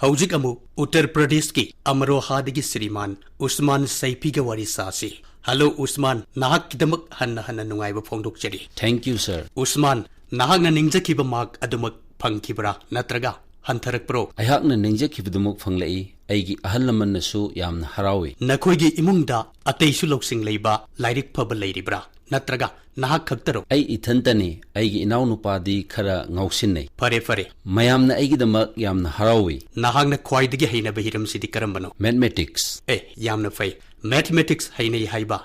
ꯍꯧꯖꯤꯛ ꯑꯃꯨꯛ ꯎꯠꯇꯔ ꯄ꯭ꯔꯗꯦꯁꯀꯤ ꯑꯃꯔꯣꯍꯥꯗꯒꯤ ꯁ꯭ꯔꯤꯃꯥꯟ ꯎꯁꯃꯥꯟ ꯁꯩꯐꯤꯒ ꯋꯥꯔꯤ ꯁꯥꯁꯤ꯫ ꯍꯜꯂꯣ ꯎꯁꯃꯥꯟ, ꯅꯍꯥꯛꯀꯤꯗꯃꯛ ꯍꯟꯅ ꯍꯟꯅ ꯅꯨꯡꯉꯥꯏꯕ ꯐꯣꯡꯗꯣꯛꯆꯔꯤ꯫ Thank you, sir. ꯎꯁꯃꯥꯟ, ꯅꯍꯥꯛꯅ ꯅꯤꯡꯖꯈꯤꯕ ꯃꯥꯔꯛ ꯑꯗꯨꯃꯛ ꯐꯪꯈꯤꯕ꯭ꯔꯥ ꯅꯠꯇ꯭ꯔꯒ ꯍꯟꯊꯔꯛꯄ꯭ꯔꯣ? ꯑꯩꯍꯥꯛꯅ ꯅꯤꯡꯖꯈꯤꯕꯗꯨꯃꯛ ꯐꯪꯂꯛꯏ꯫ ꯑꯩꯒꯤ ꯑꯍꯜ ꯂꯃꯟꯅꯁꯨ ꯌꯥꯝꯅ ꯍꯔꯥꯎꯏ꯫ ꯅꯈꯣꯏꯒꯤ ꯏꯃꯨꯡꯗ ꯑꯇꯩꯁꯨ ꯂꯧꯁꯤꯡ ꯂꯩꯕ, ꯂꯥꯏꯔꯤꯛ ꯐꯕ ꯂꯩꯔꯤꯕ꯭ꯔꯥ? ꯅꯠꯇ꯭ꯔꯒ ꯅꯍꯥꯛ ꯈꯛꯇꯔꯣ? ꯑꯩ ꯏꯊꯟꯇꯅꯤ꯫ ꯑꯩꯒꯤ ꯏꯅꯥꯎꯅꯨꯄꯥꯗꯤ ꯈꯔ ꯉꯥꯎꯁꯤꯟꯅꯩ꯫ ꯐꯔꯦ, ꯐꯔꯦ꯫ ꯃꯌꯥꯝꯅ ꯑꯩꯒꯤꯗꯃꯛ ꯌꯥꯝꯅ ꯍꯔꯥꯎꯏ꯫ ꯅꯍꯥꯛꯅ ꯈ꯭ꯋꯥꯏꯗꯒꯤ ꯍꯩꯅꯕ ꯍꯤꯔꯝꯁꯤꯗꯤ ꯀꯔꯝꯕꯅꯣ? ꯃꯦꯊꯃꯦꯇꯤꯛꯁ꯫ ꯑꯦ, ꯌꯥꯝꯅ ꯐꯩ꯫ ꯃꯦꯊꯃꯦꯇꯤꯛꯁ ꯍꯩꯅꯩ ꯍꯥꯏꯕ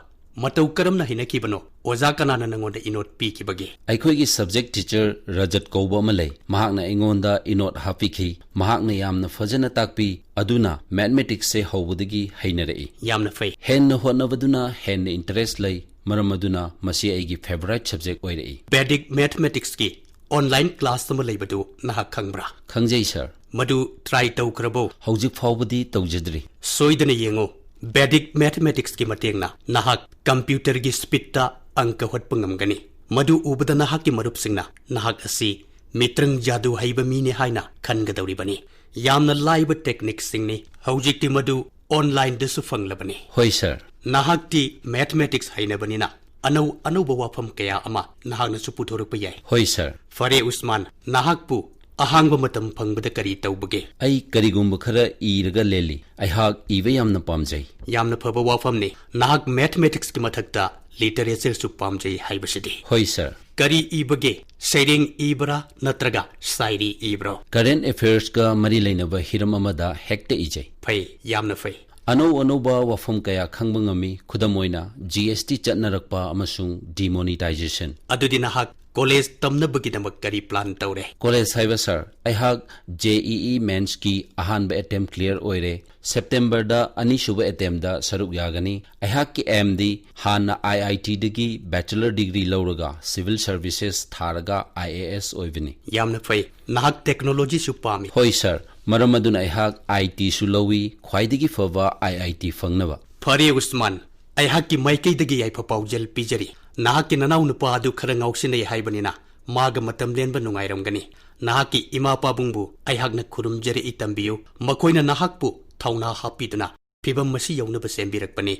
ꯃꯇꯧ ꯀꯔꯝꯅ ꯍꯩꯅꯈꯤꯕꯅꯣ? ꯑꯣꯖꯥ ꯀꯅꯥꯅ ꯅꯉꯣꯟꯗ ꯏꯅꯣꯠ ꯄꯤꯈꯤꯕꯒꯦ? ꯑꯩꯈꯣꯏꯒꯤ ꯁꯕꯖꯦꯛ ꯇꯤꯆꯔ ꯔꯖꯠ ꯀꯧꯕ ꯑꯃ ꯂꯩ꯫ ꯃꯍꯥꯛꯅ ꯑꯩꯉꯣꯟꯗ ꯏꯅꯣꯠ ꯍꯥꯞꯄꯤꯈꯤ꯫ ꯃꯍꯥꯛꯅ ꯌꯥꯝꯅ ꯐꯖꯅ ꯇꯥꯛꯄꯤ꯫ ꯑꯗꯨꯅ ꯃꯦꯊꯃꯦꯇꯤꯛꯁꯁꯦ ꯍꯧꯕꯗꯒꯤ ꯍꯩꯅꯔꯛꯏ꯫ ꯌꯥꯝꯅ ꯐꯩ꯫ ꯍꯦꯟꯅ ꯍꯣꯠꯅꯕꯗꯨꯅ ꯍꯦꯟꯅ ꯏꯟꯇꯔꯦꯁ ꯂꯩ꯫ ꯃꯔꯝ ꯑꯗꯨꯅ ꯃꯁꯤ ꯑꯩꯒꯤ ꯐꯦꯚꯣꯔꯥꯏꯠ ꯁꯕꯖꯦꯛ ꯑꯣꯏꯔꯛꯏ꯫ ꯕꯦꯗꯤꯛ ꯃꯦꯊꯃꯦꯇꯤꯛꯁꯀꯤ ꯑꯣꯟꯂꯥꯏꯟ ꯀ꯭ꯂꯥꯁ ꯑꯃ ꯂꯩꯕꯗꯨ ꯅꯍꯥꯛ ꯈꯪꯕ꯭ꯔꯥ? ꯈꯪꯖꯩ, ꯁꯔ꯫ ꯃꯗꯨ ꯇ꯭ꯔꯥꯏ ꯇꯧꯈ꯭ꯔꯕꯣ? ꯍꯧꯖꯤꯛ ꯐꯥꯎꯕꯗꯤ ꯇꯧꯖꯗ꯭ꯔꯤ꯫ ꯁꯣꯏꯗꯅ ꯌꯦꯡꯉꯨ, ꯕꯦꯗꯤꯛ ꯃꯦꯊꯃꯦꯇꯤꯛꯁꯀꯤ ꯃꯇꯦꯡꯅ ꯅꯍꯥꯛ ꯀꯝꯄ꯭ꯌꯨꯇꯔꯒꯤ ꯁ꯭ꯄꯤꯗꯇ ꯑꯪꯀ ꯍꯣꯠꯄ ꯉꯝꯒꯅꯤ꯫ ꯃꯗꯨ ꯎꯕꯗ ꯅꯍꯥꯛꯀꯤ ꯃꯔꯨꯞꯁꯤꯡꯅ ꯅꯍꯥꯛ ꯑꯁꯤ ꯃꯤꯇ꯭ꯔꯪ ꯖꯥꯗꯨ ꯍꯩꯕ ꯃꯤꯅꯤ ꯍꯥꯏꯅ ꯈꯟꯒꯗꯧꯔꯤꯕꯅꯤ꯫ ꯌꯥꯝꯅ ꯂꯥꯏꯕ ꯇꯦꯛꯅꯤꯛꯁꯤꯡꯅꯤ꯫ ꯍꯧꯖꯤꯛꯇꯤ ꯃꯗꯨ ꯑꯣꯟꯂꯥꯏꯟꯗꯁꯨ ꯐꯪꯂꯕꯅꯤ꯫ ꯍꯣꯏ, ꯁꯔ꯫ ꯅꯍꯥꯛꯇꯤ ꯃꯦꯊꯃꯦꯇꯤꯛꯁ ꯍꯩꯅꯕꯅꯤꯅ ꯑꯅꯧ ꯑꯅꯧꯕ ꯋꯥꯐꯝ ꯀꯌꯥ ꯑꯃ ꯅꯍꯥꯛꯅꯁꯨ ꯄꯨꯊꯣꯔꯛꯄ ꯌꯥꯏ꯫ ꯍꯣꯏ, ꯁꯔ꯫ ꯐꯔꯦ ꯎꯁꯃꯥꯟ, ꯅꯍꯥꯛꯄꯨ ꯑꯍꯥꯡꯕ ꯃꯇꯝ ꯐꯪꯕꯗ ꯀꯔꯤ ꯇꯧꯕꯒꯦ? ꯑꯩ ꯀꯔꯤꯒꯨꯝꯕ ꯈꯔ ꯏꯔꯒ ꯂꯦꯜꯂꯤ꯫ ꯑꯩꯍꯥꯛ ꯏꯕ ꯌꯥꯝꯅ ꯄꯥꯝꯖꯩ꯫ ꯌꯥꯝꯅ ꯐꯕ ꯋꯥꯐꯝꯅꯤ꯫ ꯅꯍꯥꯛ ꯃꯦꯊꯃꯦꯇꯤꯛꯁꯀꯤ ꯃꯊꯛꯇ ꯂꯤꯇꯔꯦꯆꯔꯁꯨ ꯄꯥꯝꯖꯩ ꯍꯥꯏꯕꯁꯤꯗꯤ꯫ ꯍꯣꯏ, ꯁꯔ꯫ ꯀꯔꯤ ꯏꯕꯒꯦ? ꯁꯩꯔꯦꯡ ꯏꯕ꯭ꯔꯥ ꯅꯠꯇ꯭ꯔꯒ ꯁꯥꯏꯔꯤ ꯏꯕ꯭ꯔꯣ? ꯀꯔꯦꯟ ꯑꯦꯐꯤꯌꯔꯁꯀ ꯃꯔꯤ ꯂꯩꯅꯕ ꯍꯤꯔꯝ ꯑꯃꯗ ꯍꯦꯛꯇ ꯏꯖꯩ꯫ ꯐꯩ, ꯌꯥꯝꯅ ꯐꯩ꯫ ꯑꯅꯧ ꯑꯅꯧꯕ ꯋꯥꯐꯝ ꯀꯌꯥ ꯈꯪꯕ ꯉꯝꯃꯤ, ꯈꯨꯗꯝ ꯑꯣꯏꯅ, ꯖꯤ ꯑꯦꯁ ꯇꯤ ꯆꯠꯅꯔꯛꯄ ꯑꯃꯁꯨꯡ demonetization꯫ ꯑꯗꯨꯗꯤ ꯅꯍꯥꯛ ꯀꯣꯂꯦꯖ ꯇꯝꯅꯕꯒꯤꯗꯃꯛ ꯀꯔꯤ plan ꯇꯧꯔꯦ? ꯀꯣꯂꯦꯖ ꯍꯥꯏꯕ ꯁꯥꯔ, ꯑꯩꯍꯥꯛ ꯖꯦ ꯏ ꯏ ꯃꯦꯟꯁꯀꯤ ꯑꯍꯥꯟꯕ attempt clear ꯑꯣꯏꯔꯦ꯫ ꯁꯦꯞꯇꯦꯝꯕꯔꯗ ꯑꯅꯤꯁꯨꯕ attempt ꯗ ꯁꯔꯨꯛ ꯌꯥꯒꯅꯤ꯫ ꯑꯩꯍꯥꯛꯀꯤ aim ꯗꯤ ꯍꯥꯟꯅ ꯑꯥꯏ ꯑꯥꯏ ꯇꯤ ꯗꯒꯤ bachelor degree ꯂꯧꯔꯒ civil services ꯊꯥꯔꯒ ꯑꯥꯏ ꯑꯦ ꯑꯦꯁ ꯑꯣꯏꯕꯅꯤ꯫ ꯌꯥꯝꯅ ꯐꯩ꯫ ꯅꯍꯥꯛ technology ꯁꯨ ꯄꯥꯝꯃꯤ? ꯍꯣꯏ ꯁꯥꯔ, ꯃꯔꯝ ꯑꯗꯨꯅ ꯑꯩꯍꯥꯛ ꯑꯥꯏ ꯇꯤ ꯁꯨ ꯂꯧꯏ, ꯈ꯭ꯋꯥꯏꯗꯒꯤ ꯐꯕ ꯑꯥꯏ ꯑꯥꯏ ꯇꯤ ꯐꯪꯅꯕ꯫ ꯐꯔꯦ ꯎꯁꯃꯥꯟ, ꯑꯩꯍꯥꯛꯀꯤ ꯃꯥꯏꯀꯩꯗꯒꯤ ꯌꯥꯏꯐ ꯄꯥꯎꯖꯦꯜ ꯄꯤꯖꯔꯤ꯫ ꯅꯍꯥꯛꯀꯤ ꯅꯅꯥꯎ ꯅꯨꯄꯥ ꯑꯗꯨ ꯈꯔ ꯉꯥꯎꯁꯤꯟꯅꯩ ꯍꯥꯏꯕꯅꯤꯅ ꯃꯥꯒ ꯃꯇꯝ ꯂꯦꯟꯕ ꯅꯨꯡꯉꯥꯏꯔꯝꯒꯅꯤ꯫ ꯅꯍꯥꯛꯀꯤ ꯏꯃꯥ ꯄꯥꯕꯨꯡꯕꯨ ꯑꯩꯍꯥꯛꯅ ꯈꯨꯔꯨꯝꯖꯔꯛꯏ, ꯇꯝꯕꯤꯌꯨ꯫ ꯃꯈꯣꯏꯅ ꯅꯍꯥꯛꯄꯨ ꯊꯧꯅꯥ ꯍꯥꯞꯄꯤꯗꯨꯅ ꯐꯤꯚꯝ ꯑꯁꯤ ꯌꯧꯅꯕ ꯁꯦꯝꯕꯤꯔꯛꯄꯅꯤ꯫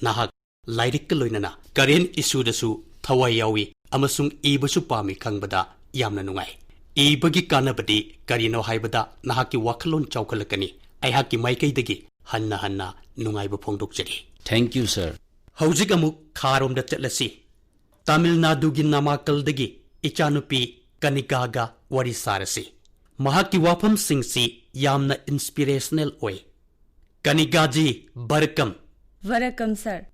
ꯅꯍꯥꯛ ꯂꯥꯏꯔꯤꯛꯀ ꯂꯣꯏꯅꯅ current issue ꯗꯁꯨ ꯊꯋꯥꯏ ꯌꯥꯎꯏ ꯑꯃꯁꯨꯡ ꯏꯕꯁꯨ ꯄꯥꯝꯃꯤ ꯈꯪꯕꯗ ꯌꯥꯝꯅ ꯅꯨꯡꯉꯥꯏ꯫ ꯏꯕꯒꯤ ꯀꯥꯟꯅꯕꯗꯤ ꯀꯔꯤꯅꯣ ꯍꯥꯏꯕꯗ ꯅꯍꯥꯛꯀꯤ ꯋꯥꯈꯜꯂꯣꯟ ꯆꯥꯎꯈꯠꯂꯛꯀꯅꯤ꯫ ꯑꯩꯍꯥꯛꯀꯤ ꯃꯥꯏꯀꯩꯗꯒꯤ ꯍꯟꯅ ꯍꯟꯅ ꯅꯨꯡꯉꯥꯏꯕ ꯐꯣꯡꯗꯣꯛꯆꯔꯤ꯫ Thank you, sir꯫ ꯍꯧꯖꯤꯛ ꯑꯃꯨꯛ ꯈꯥꯔꯣꯝꯗ ꯆꯠꯂꯁꯤ꯫ ꯇꯥꯃꯤꯜ ꯅꯥꯗꯨꯒꯤ ꯅꯥꯃꯥꯀꯜꯗꯒꯤ ꯏꯆꯥꯅꯨꯄꯤ ꯀꯅꯤꯀꯥꯒ ꯋꯥꯔꯤ ꯁꯥꯔꯁꯤ꯫ ꯃꯍꯥꯛꯀꯤ ꯋꯥꯐꯝꯁꯤꯡꯁꯤ ꯌꯥꯝꯅ inspirational ꯑꯣꯏ꯫ ꯀꯅꯤꯀꯥꯖꯤ, ꯕꯔꯀꯝ꯫ ꯕꯔꯀꯝ, ꯁꯥꯔ꯫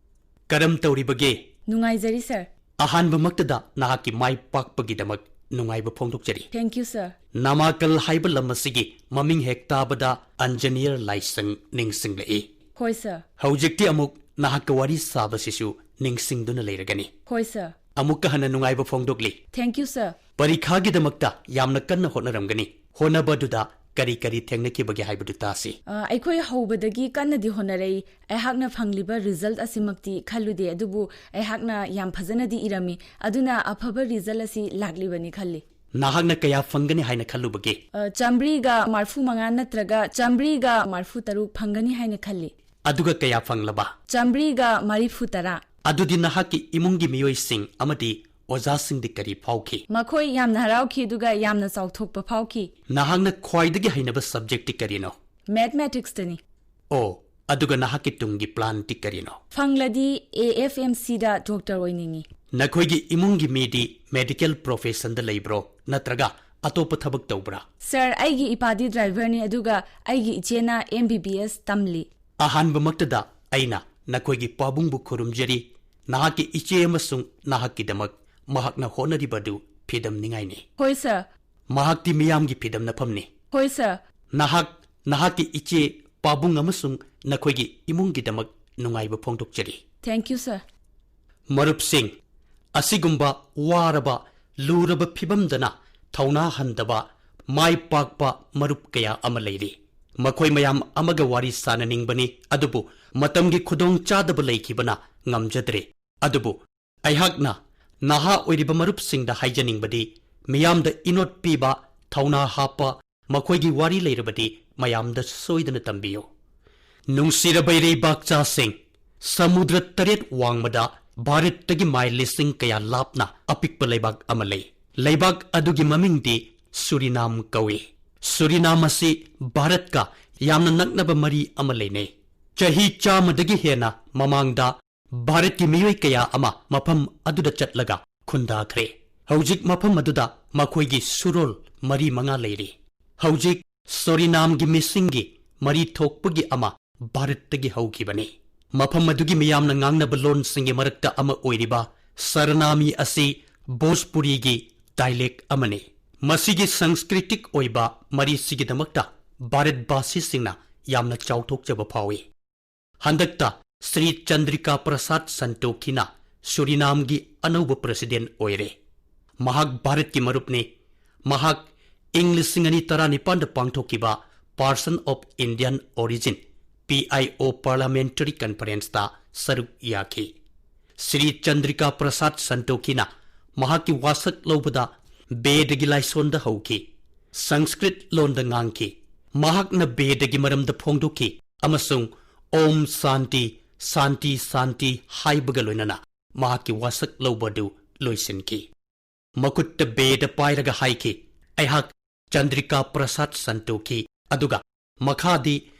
ꯀꯔꯝ ꯇꯧꯔꯤꯕꯒꯦ? ꯅꯨꯡꯉꯥꯏꯖꯔꯤ, ꯁꯥꯔ꯫ ꯑꯍꯥꯟꯕꯃꯛꯇꯗ ꯅꯍꯥꯛꯀꯤ ꯃꯥꯏ ꯄꯥꯛꯄꯒꯤꯗꯃꯛ ꯅꯨꯡꯉꯥꯏꯕ ꯐꯣꯡꯗꯣꯛꯆꯔꯤ꯫ Thank you, sir꯫ ꯅꯥꯃꯥꯀꯜ ꯍꯥꯏꯕ ꯂꯝ ꯑꯁꯤꯒꯤ ꯃꯃꯤꯡ ꯍꯦꯛ ꯇꯥꯕꯗ ꯑꯟꯖꯅꯤꯌꯔ ꯂꯥꯏꯁꯪ ꯅꯤꯡꯁꯤꯡꯂꯛꯏ꯫ ꯍꯣꯏ, ꯁꯥꯔ꯫ ꯍꯧꯖꯤꯛꯇꯤ ꯑꯃꯨꯛ ꯅꯍꯥꯛꯀ ꯋꯥꯔꯤ ꯁꯥꯕꯁꯤꯁꯨ ꯅꯤꯡꯁꯤꯡꯗꯨꯅ ꯂꯩꯔꯒꯅꯤ꯫ ꯍꯣꯏ, ꯁꯥꯔ꯫ ꯑꯃꯨꯛꯀ ꯍꯟꯅ ꯅꯨꯡꯉꯥꯏꯕ ꯐꯣꯡꯗꯣꯛꯂꯤ꯫ Thank you, sir꯫ ꯄꯔꯤꯈꯥꯒꯤꯗꯃꯛꯇ ꯌꯥꯝꯅ ꯀꯟꯅ ꯍꯣꯠꯅꯔꯝꯒꯅꯤ꯫ ꯍꯣꯠꯅꯕꯗꯨꯗ ꯀꯔꯤ ꯀꯔꯤ ꯊꯦꯡꯅꯈꯤꯕꯒꯦ ꯍꯥꯏꯕꯗꯨ ꯇꯥꯁꯤ꯫ ꯑ, ꯑꯩꯈꯣꯏ ꯍꯧꯕꯗꯒꯤ ꯀꯟꯅꯗꯤ ꯍꯣꯠꯅꯔꯛꯏ꯫ ꯑꯩꯍꯥꯛꯅ ꯐꯪꯂꯤꯕ result ꯑꯁꯤꯃꯛꯇꯤ ꯈꯜꯂꯨꯗꯦ, ꯑꯗꯨꯕꯨ ꯑꯩꯍꯥꯛꯅ ꯌꯥꯝ ꯐꯖꯅꯗꯤ ꯏꯔꯝꯃꯤ, ꯑꯗꯨꯅ ꯑꯐꯕ result ꯑꯁꯤ ꯂꯥꯛꯂꯤꯕꯅꯤ ꯈꯜꯂꯤ꯫ ꯅꯍꯥꯛꯅ ꯀꯌꯥ ꯐꯪꯒꯅꯤ ꯍꯥꯏꯅ ꯈꯜꯂꯨꯕꯒꯦ? ꯑ, ꯆꯥꯃꯔꯤꯒ ꯃꯔꯤꯐꯨ ꯃꯉꯥ ꯅꯠꯇ꯭ꯔꯒ ꯆꯥꯃꯔꯤꯒ ꯃꯔꯤꯐꯨ ꯇꯔꯨꯛ ꯐꯪꯒꯅꯤ ꯍꯥꯏꯅ ꯈꯜꯂꯤ꯫ ꯑꯗꯨꯒ ꯀꯌꯥ ꯐꯪꯂꯕ? ꯆꯥꯃꯔꯤꯒ ꯃꯔꯤꯐꯨ ꯇꯔꯥ꯫ ꯑꯗꯨꯗꯤ ꯅꯍꯥꯛꯀꯤ ꯏꯃꯨꯡꯒꯤ ꯃꯤꯑꯣꯏꯁꯤꯡ ꯑꯃꯗꯤ ꯑꯣꯖꯥꯁꯤꯡꯗꯤ ꯀꯔꯤ ꯐꯥꯎꯈꯤ? ꯃꯈꯣꯏ ꯌꯥꯝꯅ ꯍꯔꯥꯎꯈꯤ, ꯑꯗꯨꯒ ꯌꯥꯝꯅ ꯆꯥꯎꯊꯣꯛꯄ ꯐꯥꯎꯈꯤ꯫ ꯅꯍꯥꯛꯅ ꯈ꯭ꯋꯥꯏꯗꯒꯤ ꯍꯩꯅꯕ subject ꯇꯤ ꯀꯔꯤꯅꯣ? Mathematics ꯇꯅꯤ꯫ ꯑꯣ, ꯑꯗꯨꯒ ꯅꯍꯥꯛꯀꯤ ꯇꯨꯡꯒꯤ plan ꯇꯤ ꯀꯔꯤꯅꯣ? ꯐꯪꯂꯗꯤ A F M C the doctor ꯑꯣꯏꯅꯤꯡꯏ꯫ ꯅꯈꯣꯏꯒꯤ ꯏꯃꯨꯡꯒꯤ ꯃꯤꯗꯤ medical profession ꯗ ꯂꯩꯕ꯭ꯔꯣ, ꯅꯠꯇ꯭ꯔꯒ ꯑꯇꯣꯞꯄ ꯊꯕꯛ ꯇꯧꯕ꯭ꯔꯥ? ꯁꯥꯔ, ꯑꯩꯒꯤ ꯏꯄꯥꯗꯤ driver ꯅꯤ, ꯑꯗꯨꯒ ꯑꯩꯒꯤ ꯏꯆꯦꯅ ꯑꯦꯝ ꯕꯤ ꯕꯤ ꯑꯦꯁ ꯇꯝꯂꯤ꯫ ꯑꯍꯥꯟꯕꯃꯛꯇꯗ ꯑꯩꯅ ꯅꯈꯣꯏꯒꯤ ꯄꯥꯕꯨꯡꯕꯨ ꯈꯨꯔꯨꯝꯖꯔꯤ꯫ ꯅꯍꯥꯛꯀꯤ ꯏꯆꯦ ꯑꯃꯁꯨꯡ ꯅꯍꯥꯛꯀꯤꯗꯃꯛ ꯃꯍꯥꯛꯅ ꯍꯣꯠꯅꯔꯤꯕ ꯑꯗꯨ ꯐꯤꯗꯝꯅꯤꯡꯉꯥꯏꯅꯤ꯫ ꯍꯣꯏ, ꯁꯥꯔ꯫ ꯃꯍꯥꯛꯇꯤ ꯃꯤꯌꯥꯝꯒꯤ ꯐꯤꯗꯝꯅꯐꯝꯅꯤ꯫ ꯍꯣꯏ, ꯁꯥꯔ꯫ ꯅꯍꯥꯛ, ꯅꯍꯥꯛꯀꯤ ꯏꯆꯦ, ꯄꯥꯕꯨꯡ ꯑꯃꯁꯨꯡ ꯅꯈꯣꯏꯒꯤ ꯏꯃꯨꯡꯒꯤꯗꯃꯛ ꯅꯨꯡꯉꯥꯏꯕ ꯐꯣꯡꯗꯣꯛꯆꯔꯤ꯫ Thank you, ꯁꯥꯔ꯫ ꯃꯔꯨꯞꯁꯤꯡ, ꯑꯁꯤꯒꯨꯝꯕ ꯋꯥꯔꯕ, ꯂꯨꯔꯕ ꯐꯤꯕꯝꯗꯅ ꯊꯧꯅꯥ ꯍꯟꯗꯕ, ꯃꯥꯏ ꯄꯥꯛꯄ ꯃꯔꯨꯞ ꯀꯌꯥ ꯑꯃ ꯂꯩꯔꯤ꯫ ꯃꯈꯣꯏ ꯃꯌꯥꯝ ꯑꯃꯒ ꯋꯥꯔꯤ ꯁꯥꯅꯅꯤꯡꯕꯅꯤ, ꯑꯗꯨꯕꯨ ꯃꯇꯝꯒꯤ ꯈꯨꯗꯣꯡꯆꯥꯗꯕ ꯂꯩꯈꯤꯕꯅ ꯉꯝꯖꯗ꯭ꯔꯦ꯫ ꯑꯗꯨꯕꯨ ꯑꯩꯍꯥꯛꯅ ꯅꯍꯥ ꯑꯣꯏꯔꯤꯕ ꯃꯔꯨꯞꯁꯤꯡꯗ ꯍꯥꯏꯖꯅꯤꯡꯕꯗꯤ, ꯃꯤꯌꯥꯝꯗ ꯏꯅꯣꯠ ꯄꯤꯕ, ꯊꯧꯅꯥ ꯍꯥꯞꯄ, ꯃꯈꯣꯏꯒꯤ ꯋꯥꯔꯤ ꯂꯩꯔꯕꯗꯤ ꯃꯌꯥꯝꯗ ꯁꯣꯏꯗꯅ ꯇꯝꯕꯤꯌꯨ꯫ ꯅꯨꯡꯁꯤꯔꯕ ꯏꯔꯩꯕꯥꯛꯆꯥꯁꯤꯡ, ꯁꯃꯨꯗ꯭ꯔ ꯇꯔꯦꯠ ꯋꯥꯡꯃꯗ ꯚꯥꯔꯠꯇꯒꯤ ꯃꯥꯏꯜ ꯂꯤꯁꯤꯡ ꯀꯌꯥ ꯂꯥꯞꯅ ꯑꯄꯤꯛꯄ ꯂꯩꯕꯥꯛ ꯑꯃ ꯂꯩ꯫ ꯂꯩꯕꯥꯛ ꯑꯗꯨꯒꯤ ꯃꯃꯤꯡꯗꯤ ꯁꯨꯔꯤꯅꯥꯝ ꯀꯧꯏ꯫ ꯁꯨꯔꯤꯅꯥꯝ ꯑꯁꯤ ꯚꯥꯔꯠꯀ ꯌꯥꯝꯅ ꯅꯛꯅꯕ ꯃꯔꯤ ꯑꯃ ꯂꯩꯅꯩ꯫ ꯆꯍꯤ ꯆꯥꯝꯃꯗꯒꯤ ꯍꯦꯟꯅ ꯃꯃꯥꯡꯗ ꯚꯥꯔꯠꯀꯤ ꯃꯤꯑꯣꯏ ꯀꯌꯥ ꯑꯃ ꯃꯐꯝ ꯑꯗꯨꯗ ꯆꯠꯂꯒ ꯈꯨꯟꯗꯥꯈ꯭ꯔꯦ꯫ ꯍꯧꯖꯤꯛ ꯃꯐꯝ ꯑꯗꯨꯗ ꯃꯈꯣꯏꯒꯤ ꯁꯨꯔꯣꯜ ꯃꯔꯤ ꯃꯉꯥ ꯂꯩꯔꯤ꯫ ꯍꯧꯖꯤꯛ ꯁꯣꯔꯤꯅꯥꯝꯒꯤ ꯃꯤꯁꯤꯡꯒꯤ ꯃꯔꯤ ꯊꯣꯛꯄꯒꯤ ꯑꯃ ꯚꯥꯔꯠꯇꯒꯤ ꯍꯧꯈꯤꯕꯅꯤ꯫ ꯃꯐꯝ ꯑꯗꯨꯒꯤ ꯃꯤꯌꯥꯝꯅ ꯉꯥꯡꯅꯕ ꯂꯣꯟꯁꯤꯡꯒꯤ ꯃꯔꯛꯇ ꯑꯃ ꯑꯣꯏꯔꯤꯕ ꯁꯔꯅꯥꯃꯤ ꯑꯁꯤ ꯚꯣꯖꯄꯨꯔꯤꯒꯤ dialect ꯑꯃꯅꯤ꯫ ꯃꯁꯤꯒꯤ ꯁꯪꯁꯀ꯭ꯔꯤꯇꯤꯛ ꯑꯣꯏꯕ ꯃꯔꯤꯁꯤꯒꯤꯗꯃꯛꯇ ꯚꯥꯔꯠꯕꯥꯁꯤꯁꯤꯡꯅ ꯌꯥꯝꯅ ꯆꯥꯎꯊꯣꯛꯆꯕ ꯐꯥꯎꯏ꯫ ꯍꯟꯗꯛꯇ ꯁ꯭ꯔꯤ ꯆꯟꯗ꯭ꯔꯤꯀꯥ ꯄ꯭ꯔꯁꯥꯗ ꯁꯟꯇꯣꯈꯤꯅ ꯁꯨꯔꯤꯅꯥꯝꯒꯤ ꯑꯅꯧꯕ president ꯑꯣꯏꯔꯦ꯫ ꯃꯍꯥꯛ ꯚꯥꯔꯠꯀꯤ ꯃꯔꯨꯞꯅꯤ꯫ ꯃꯍꯥꯛ ꯏꯪ ꯂꯤꯁꯤꯡ ꯑꯅꯤ ꯇꯔꯥꯅꯤꯄꯥꯟꯗ ꯄꯥꯡꯊꯣꯛꯈꯤꯕ Person of Indian Origin, P I O, Parliamentary Conferenceꯇ ꯁꯔꯨꯛ ꯌꯥꯈꯤ꯫ ꯁ꯭ꯔꯤ ꯆꯟꯗ꯭ꯔꯤꯀꯥ ꯄ꯭ꯔꯁꯥꯗ ꯁꯟꯇꯣꯈꯤꯅ ꯃꯍꯥꯛꯀꯤ ꯋꯥꯁꯛ ꯂꯧꯕꯗ ꯕꯦꯗꯒꯤ ꯂꯥꯏꯁꯣꯟꯗ ꯍꯧꯈꯤ꯫ ꯁꯪꯁꯀ꯭ꯔꯤꯠ ꯂꯣꯟꯗ ꯉꯥꯡꯈꯤ꯫ ꯃꯍꯥꯛꯅ ꯕꯦꯗꯒꯤ ꯃꯔꯝꯗ ꯐꯣꯡꯗꯣꯛꯈꯤ ꯑꯃꯁꯨꯡ "ꯑꯣꯝ ꯁꯥꯟꯇꯤ, ꯁꯥꯟꯇꯤ, ꯁꯥꯟꯇꯤ" ꯍꯥꯏꯕꯒ ꯂꯣꯏꯅꯅ ꯃꯍꯥꯛꯀꯤ ꯋꯥꯁꯛ ꯂꯧꯕ ꯑꯗꯨ ꯂꯣꯏꯁꯤꯟꯈꯤ꯫ ꯃꯈꯨꯠꯇ ꯕꯦꯗ ꯄꯥꯏꯔꯒ ꯍꯥꯏꯈꯤ, "ꯑꯩꯍꯥꯛ ꯆꯟꯗ꯭ꯔꯤꯀꯥ ꯄ꯭ꯔꯁꯥꯗ ꯁꯟꯇꯣꯈꯤ", ꯑꯗꯨꯒ ꯃꯈꯥꯗꯤ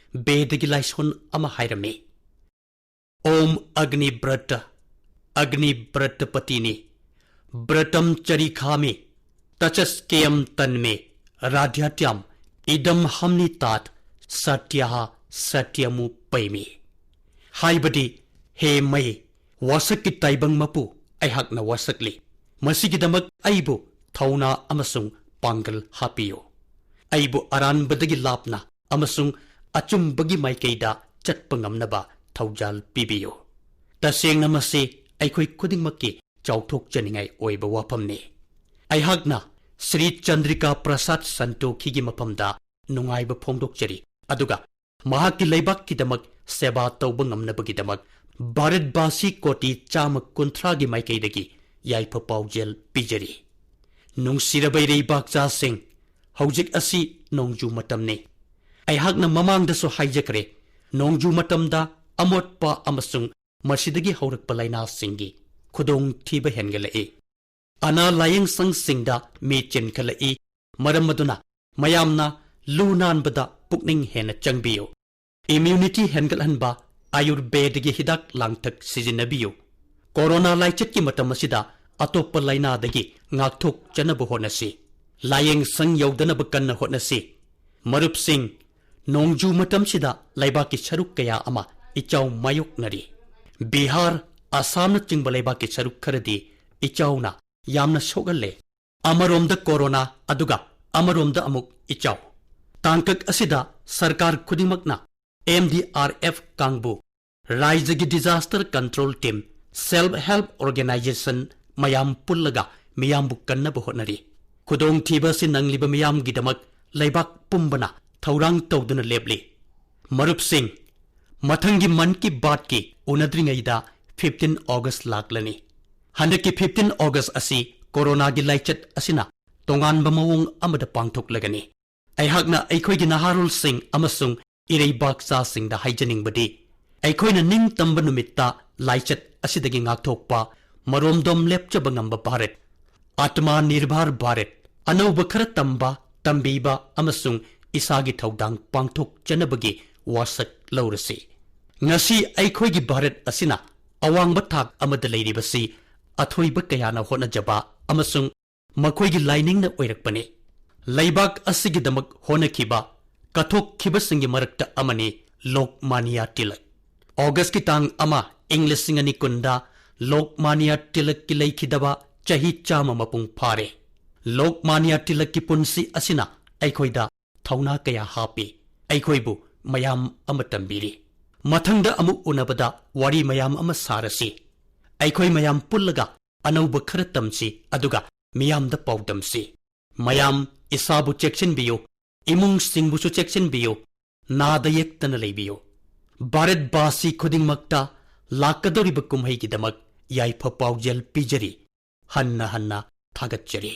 ꯕꯦꯗꯒꯤ ꯂꯥꯏꯁꯣꯟ ꯑꯃ ꯍꯥꯏꯔꯝꯃꯤ, "ꯑꯣꯝ ꯑꯒꯅꯤ ꯕ꯭ꯔꯠꯇ, ꯑꯒꯅꯤ ꯕ꯭ꯔꯠꯇ ꯄꯇꯤꯅꯤ, ꯕ꯭ꯔꯇꯝ ꯆꯔꯤꯈꯥꯃꯤ, ꯇꯆꯁꯀꯦꯌꯝ ꯇꯟꯃꯦ ꯔꯥꯙ꯭ꯌꯥꯇ꯭ꯌꯝ, ꯏꯗꯝ ꯍꯝꯅꯤ ꯇꯥꯠ ꯁꯇ꯭ꯌꯥꯍ ꯁꯇ꯭ꯌꯃꯨ ꯄꯩꯃꯤ꯫ ꯍꯥꯏꯕꯗꯤ, ꯍꯦ ꯃꯩ, ꯋꯥꯁꯛꯀꯤ ꯇꯥꯏꯕꯪ ꯃꯄꯨ, ꯑꯩꯍꯥꯛꯅ ꯋꯥꯁꯛꯂꯤ꯫ ꯃꯁꯤꯒꯤꯗꯃꯛ ꯑꯩꯕꯨ ꯊꯧꯅꯥ ꯑꯃꯁꯨꯡ ꯄꯥꯡꯒꯜ ꯍꯥꯞꯄꯤꯌꯨ꯫ ꯑꯩꯕꯨ ꯑꯔꯥꯟꯕꯗꯒꯤ ꯂꯥꯞꯅ ꯑꯃꯁꯨꯡ ꯑꯆꯨꯝꯕꯒꯤ ꯃꯥꯏꯀꯩꯗ ꯆꯠꯄ ꯉꯝꯅꯕ ꯊꯧꯖꯥꯜ ꯄꯤꯕꯤꯌꯨ꯫ ꯇꯁꯦꯡꯅ ꯃꯁꯤ ꯑꯩꯈꯣꯏ ꯈꯨꯗꯤꯡꯃꯛꯀꯤ ꯆꯥꯎꯊꯣꯛꯆꯅꯤꯡꯉꯥꯏ ꯑꯣꯏꯕ ꯋꯥꯐꯝꯅꯤ꯫ ꯑꯩꯍꯥꯛꯅ ꯁ꯭ꯔꯤ ꯆꯟꯗ꯭ꯔꯤꯀꯥ ꯄ꯭ꯔꯁꯥꯗ ꯁꯟꯇꯣꯈꯤꯒꯤ ꯃꯐꯝꯗ ꯅꯨꯡꯉꯥꯏꯕ ꯐꯣꯡꯗꯣꯛꯆꯔꯤ, ꯑꯗꯨꯒ ꯃꯍꯥꯛꯀꯤ ꯂꯩꯕꯥꯛꯀꯤꯗꯃꯛ ꯁꯦꯕꯥ ꯇꯧꯕ ꯉꯝꯅꯕꯒꯤꯗꯃꯛ ꯚꯥꯔꯠꯕꯥꯁꯤ ꯀꯣꯇꯤ ꯆꯥꯝꯃ ꯀꯨꯟꯊ꯭ꯔꯥꯒꯤ ꯃꯥꯏꯀꯩꯗꯒꯤ ꯌꯥꯏꯐ ꯄꯥꯎꯖꯦꯜ ꯄꯤꯖꯔꯤ꯫ ꯅꯨꯡꯁꯤꯔꯕ ꯏꯔꯩꯕꯥꯛꯆꯥꯁꯤꯡ, ꯍꯧꯖꯤꯛ ꯑꯁꯤ ꯅꯣꯡꯖꯨ ꯃꯇꯝꯅꯤ꯫ ꯑꯩꯍꯥꯛꯅ ꯃꯃꯥꯡꯗꯁꯨ ꯍꯥꯏꯖꯈ꯭ꯔꯦ, ꯅꯣꯡꯖꯨ ꯃꯇꯝꯗ ꯑꯃꯣꯠꯄ ꯑꯃꯁꯨꯡ ꯃꯁꯤꯗꯒꯤ ꯍꯧꯔꯛꯄ ꯂꯥꯏꯅꯥꯁꯤꯡꯒꯤ ꯈꯨꯗꯣꯡꯊꯤꯕ ꯍꯦꯟꯒꯠꯂꯛꯏ꯫ ꯑꯅꯥ ꯂꯥꯌꯦꯡ ꯁꯪꯁꯤꯡꯗ ꯃꯤ ꯆꯤꯟꯈꯠꯂꯛꯏ, ꯃꯔꯝ ꯑꯗꯨꯅ ꯃꯌꯥꯝꯅ ꯂꯨ ꯅꯥꯟꯕꯗ ꯄꯨꯛꯅꯤꯡ ꯍꯦꯟꯅ ꯆꯪꯕꯤꯌꯨ꯫ ꯏꯝꯌꯨꯅꯤꯇꯤ ꯍꯦꯟꯒꯠꯍꯟꯕ ꯑꯥꯌꯨꯔꯕꯦꯗꯒꯤ ꯍꯤꯗꯥꯛ ꯂꯥꯡꯊꯛ ꯁꯤꯖꯤꯟꯅꯕꯤꯌꯨ꯫ ꯀꯣꯔꯣꯅꯥ ꯂꯥꯏꯆꯠꯀꯤ ꯃꯇꯝ ꯑꯁꯤꯗ ꯑꯇꯣꯞꯄ ꯂꯥꯏꯅꯥꯗꯒꯤ ꯉꯥꯛꯊꯣꯛꯆꯅꯕ ꯍꯣꯠꯅꯁꯤ꯫ ꯂꯥꯌꯦꯡ ꯁꯪ ꯌꯧꯗꯅꯕ ꯀꯟꯅ ꯍꯣꯠꯅꯁꯤ꯫ ꯃꯔꯨꯞꯁꯤꯡ, ꯅꯣꯡꯖꯨ ꯃꯇꯝꯁꯤꯗ ꯂꯩꯕꯥꯛꯀꯤ ꯁꯔꯨꯛ ꯀꯌꯥ ꯑꯃ ꯏꯆꯥꯎ ꯃꯥꯌꯣꯛꯅꯔꯤ꯫ ꯕꯤꯍꯥꯔ, ꯑꯁꯥꯝꯅꯆꯤꯡꯕ ꯂꯩꯕꯥꯛꯀꯤ ꯁꯔꯨꯛ ꯈꯔꯗꯤ ꯏꯆꯥꯎꯅ ꯌꯥꯝꯅ ꯁꯣꯛꯍꯜꯂꯦ꯫ ꯑꯃꯔꯣꯝꯗ ꯀꯣꯔꯣꯅꯥ, ꯑꯗꯨꯒ ꯑꯃꯔꯣꯝꯗ ꯑꯃꯨꯛ ꯏꯆꯥꯎ꯫ ꯇꯥꯡꯀꯛ ꯑꯁꯤꯗ ꯁꯔꯀꯥꯔ ꯈꯨꯗꯤꯡꯃꯛꯅ ꯑꯦꯝ ꯗꯤ ꯑꯥꯔ ꯑꯦꯐ ꯀꯥꯡꯕꯨ, ꯔꯥꯏꯖ꯭ꯌꯒꯤ disaster control team, self help organisation ꯃꯌꯥꯝ ꯄꯨꯜꯂꯒ ꯃꯤꯌꯥꯝꯕꯨ ꯀꯟꯅꯕ ꯍꯣꯠꯅꯔꯤ꯫ ꯈꯨꯗꯣꯡꯊꯤꯕ ꯑꯁꯤ ꯅꯪꯂꯤꯕ ꯃꯤꯌꯥꯝꯒꯤꯗꯃꯛ ꯂꯩꯕꯥꯛ ꯄꯨꯝꯕꯅ ꯊꯧꯔꯥꯡ ꯇꯧꯗꯨꯅ ꯂꯦꯞꯂꯤ꯫ ꯃꯔꯨꯞꯁꯤꯡ, ꯃꯊꯪꯒꯤ ꯃꯟ ꯀꯤ ꯕꯥꯠꯀꯤ ꯎꯅꯗ꯭ꯔꯤꯉꯩꯗ fifteen August ꯂꯥꯛꯂꯅꯤ꯫ ꯍꯟꯗꯛꯀꯤ fifteen August ꯑꯁꯤ ꯀꯣꯔꯣꯅꯥꯒꯤ ꯂꯥꯏꯆꯠ ꯑꯁꯤꯅ ꯇꯣꯉꯥꯟꯕ ꯃꯑꯣꯡ ꯑꯃꯗ ꯄꯥꯡꯊꯣꯛꯂꯒꯅꯤ꯫ ꯑꯩꯍꯥꯛꯅ ꯑꯩꯈꯣꯏꯒꯤ ꯅꯍꯥꯔꯣꯜꯁꯤꯡ ꯑꯃꯁꯨꯡ ꯏꯔꯩꯕꯥꯛꯆꯥꯁꯤꯡꯗ ꯍꯥꯏꯖꯅꯤꯡꯕꯗꯤ, ꯑꯩꯈꯣꯏꯅ ꯅꯤꯡꯇꯝꯕ ꯅꯨꯃꯤꯠꯇ ꯂꯥꯏꯆꯠ ꯑꯁꯤꯗꯒꯤ ꯉꯥꯛꯊꯣꯛꯄ, ꯃꯔꯣꯝꯗꯣꯝ ꯂꯦꯞꯆꯕ ꯉꯝꯕ ꯚꯥꯔꯠ, ꯑꯥꯇꯃꯥ ꯅꯤꯔꯚꯔ ꯚꯥꯔꯠ, ꯑꯅꯧꯕ ꯈꯔ ꯇꯝꯕ, ꯇꯝꯕꯤꯕ ꯑꯃꯁꯨꯡ ꯏꯁꯥꯒꯤ ꯊꯧꯗꯥꯡ ꯄꯥꯡꯊꯣꯛꯆꯅꯕꯒꯤ ꯋꯥꯁꯛ ꯂꯧꯔꯁꯤ꯫ ꯉꯁꯤ ꯑꯩꯈꯣꯏꯒꯤ ꯚꯥꯔꯠ ꯑꯁꯤꯅ ꯑꯋꯥꯡꯕ ꯊꯥꯛ ꯑꯃꯗ ꯂꯩꯔꯤꯕꯁꯤ ꯑꯊꯣꯏꯕ ꯀꯌꯥꯅ ꯍꯣꯠꯅꯖꯕ ꯑꯃꯁꯨꯡ ꯃꯈꯣꯏꯒꯤ ꯂꯥꯏꯅꯤꯡꯅ ꯑꯣꯏꯔꯛꯄꯅꯤ꯫ ꯂꯩꯕꯥꯛ ꯑꯁꯤꯒꯤꯗꯃꯛ ꯍꯣꯠꯅꯈꯤꯕ, ꯀꯠꯊꯣꯛꯈꯤꯕꯁꯤꯡꯒꯤ ꯃꯔꯛꯇ ꯑꯃꯅꯤ ꯂꯣꯛꯃꯥꯅꯤꯌꯥ ꯇꯤꯂꯛ꯫ ꯑꯣꯒꯁꯀꯤ ꯇꯥꯡ ꯑꯃ, ꯏꯪ ꯂꯤꯁꯤꯡ ꯑꯅꯤ ꯀꯨꯟꯗ ꯂꯣꯛꯃꯥꯅꯤꯌꯥ ꯇꯤꯂꯛꯀꯤ ꯂꯩꯈꯤꯗꯕ ꯆꯍꯤ ꯆꯥꯝꯃ ꯃꯄꯨꯡ ꯐꯥꯔꯦ꯫ ꯂꯣꯛꯃꯥꯅꯤꯌꯥ ꯇꯤꯂꯛꯀꯤ ꯄꯨꯟꯁꯤ ꯑꯁꯤꯅ ꯑꯩꯈꯣꯏꯗ ꯊꯧꯅꯥ ꯀꯌꯥ ꯍꯥꯞꯄꯤ, ꯑꯩꯈꯣꯏꯕꯨ ꯃꯌꯥꯝ ꯑꯃ ꯇꯝꯕꯤꯔꯤ꯫ ꯃꯊꯪꯗ ꯑꯃꯨꯛ ꯎꯅꯕꯗ ꯋꯥꯔꯤ ꯃꯌꯥꯝ ꯑꯃ ꯁꯥꯔꯁꯤ꯫ ꯑꯩꯈꯣꯏ ꯃꯌꯥꯝ ꯄꯨꯜꯂꯒ ꯑꯅꯧꯕ ꯈꯔ ꯇꯝꯁꯤ, ꯑꯗꯨꯒ ꯃꯤꯌꯥꯝꯗ ꯄꯥꯎꯗꯝꯁꯤ꯫ ꯃꯌꯥꯝ ꯏꯁꯥꯕꯨ ꯆꯦꯛꯁꯤꯟꯕꯤꯌꯨ, ꯏꯃꯨꯡꯁꯤꯡꯕꯨꯁꯨ ꯆꯦꯛꯁꯤꯟꯕꯤꯌꯨ, ꯅꯥꯗ ꯌꯦꯛꯇꯅ ꯂꯩꯕꯤꯌꯨ꯫ ꯚꯥꯔꯠꯕꯥꯁꯤ ꯈꯨꯗꯤꯡꯃꯛꯇ ꯂꯥꯛꯀꯗꯧꯔꯤꯕ ꯀꯨꯝꯍꯩꯒꯤꯗꯃꯛ ꯌꯥꯏꯐ ꯄꯥꯎꯖꯦꯜ ꯄꯤꯖꯔꯤ꯫ ꯍꯟꯅ ꯍꯟꯅ ꯊꯥꯒꯠꯆꯔꯤ꯫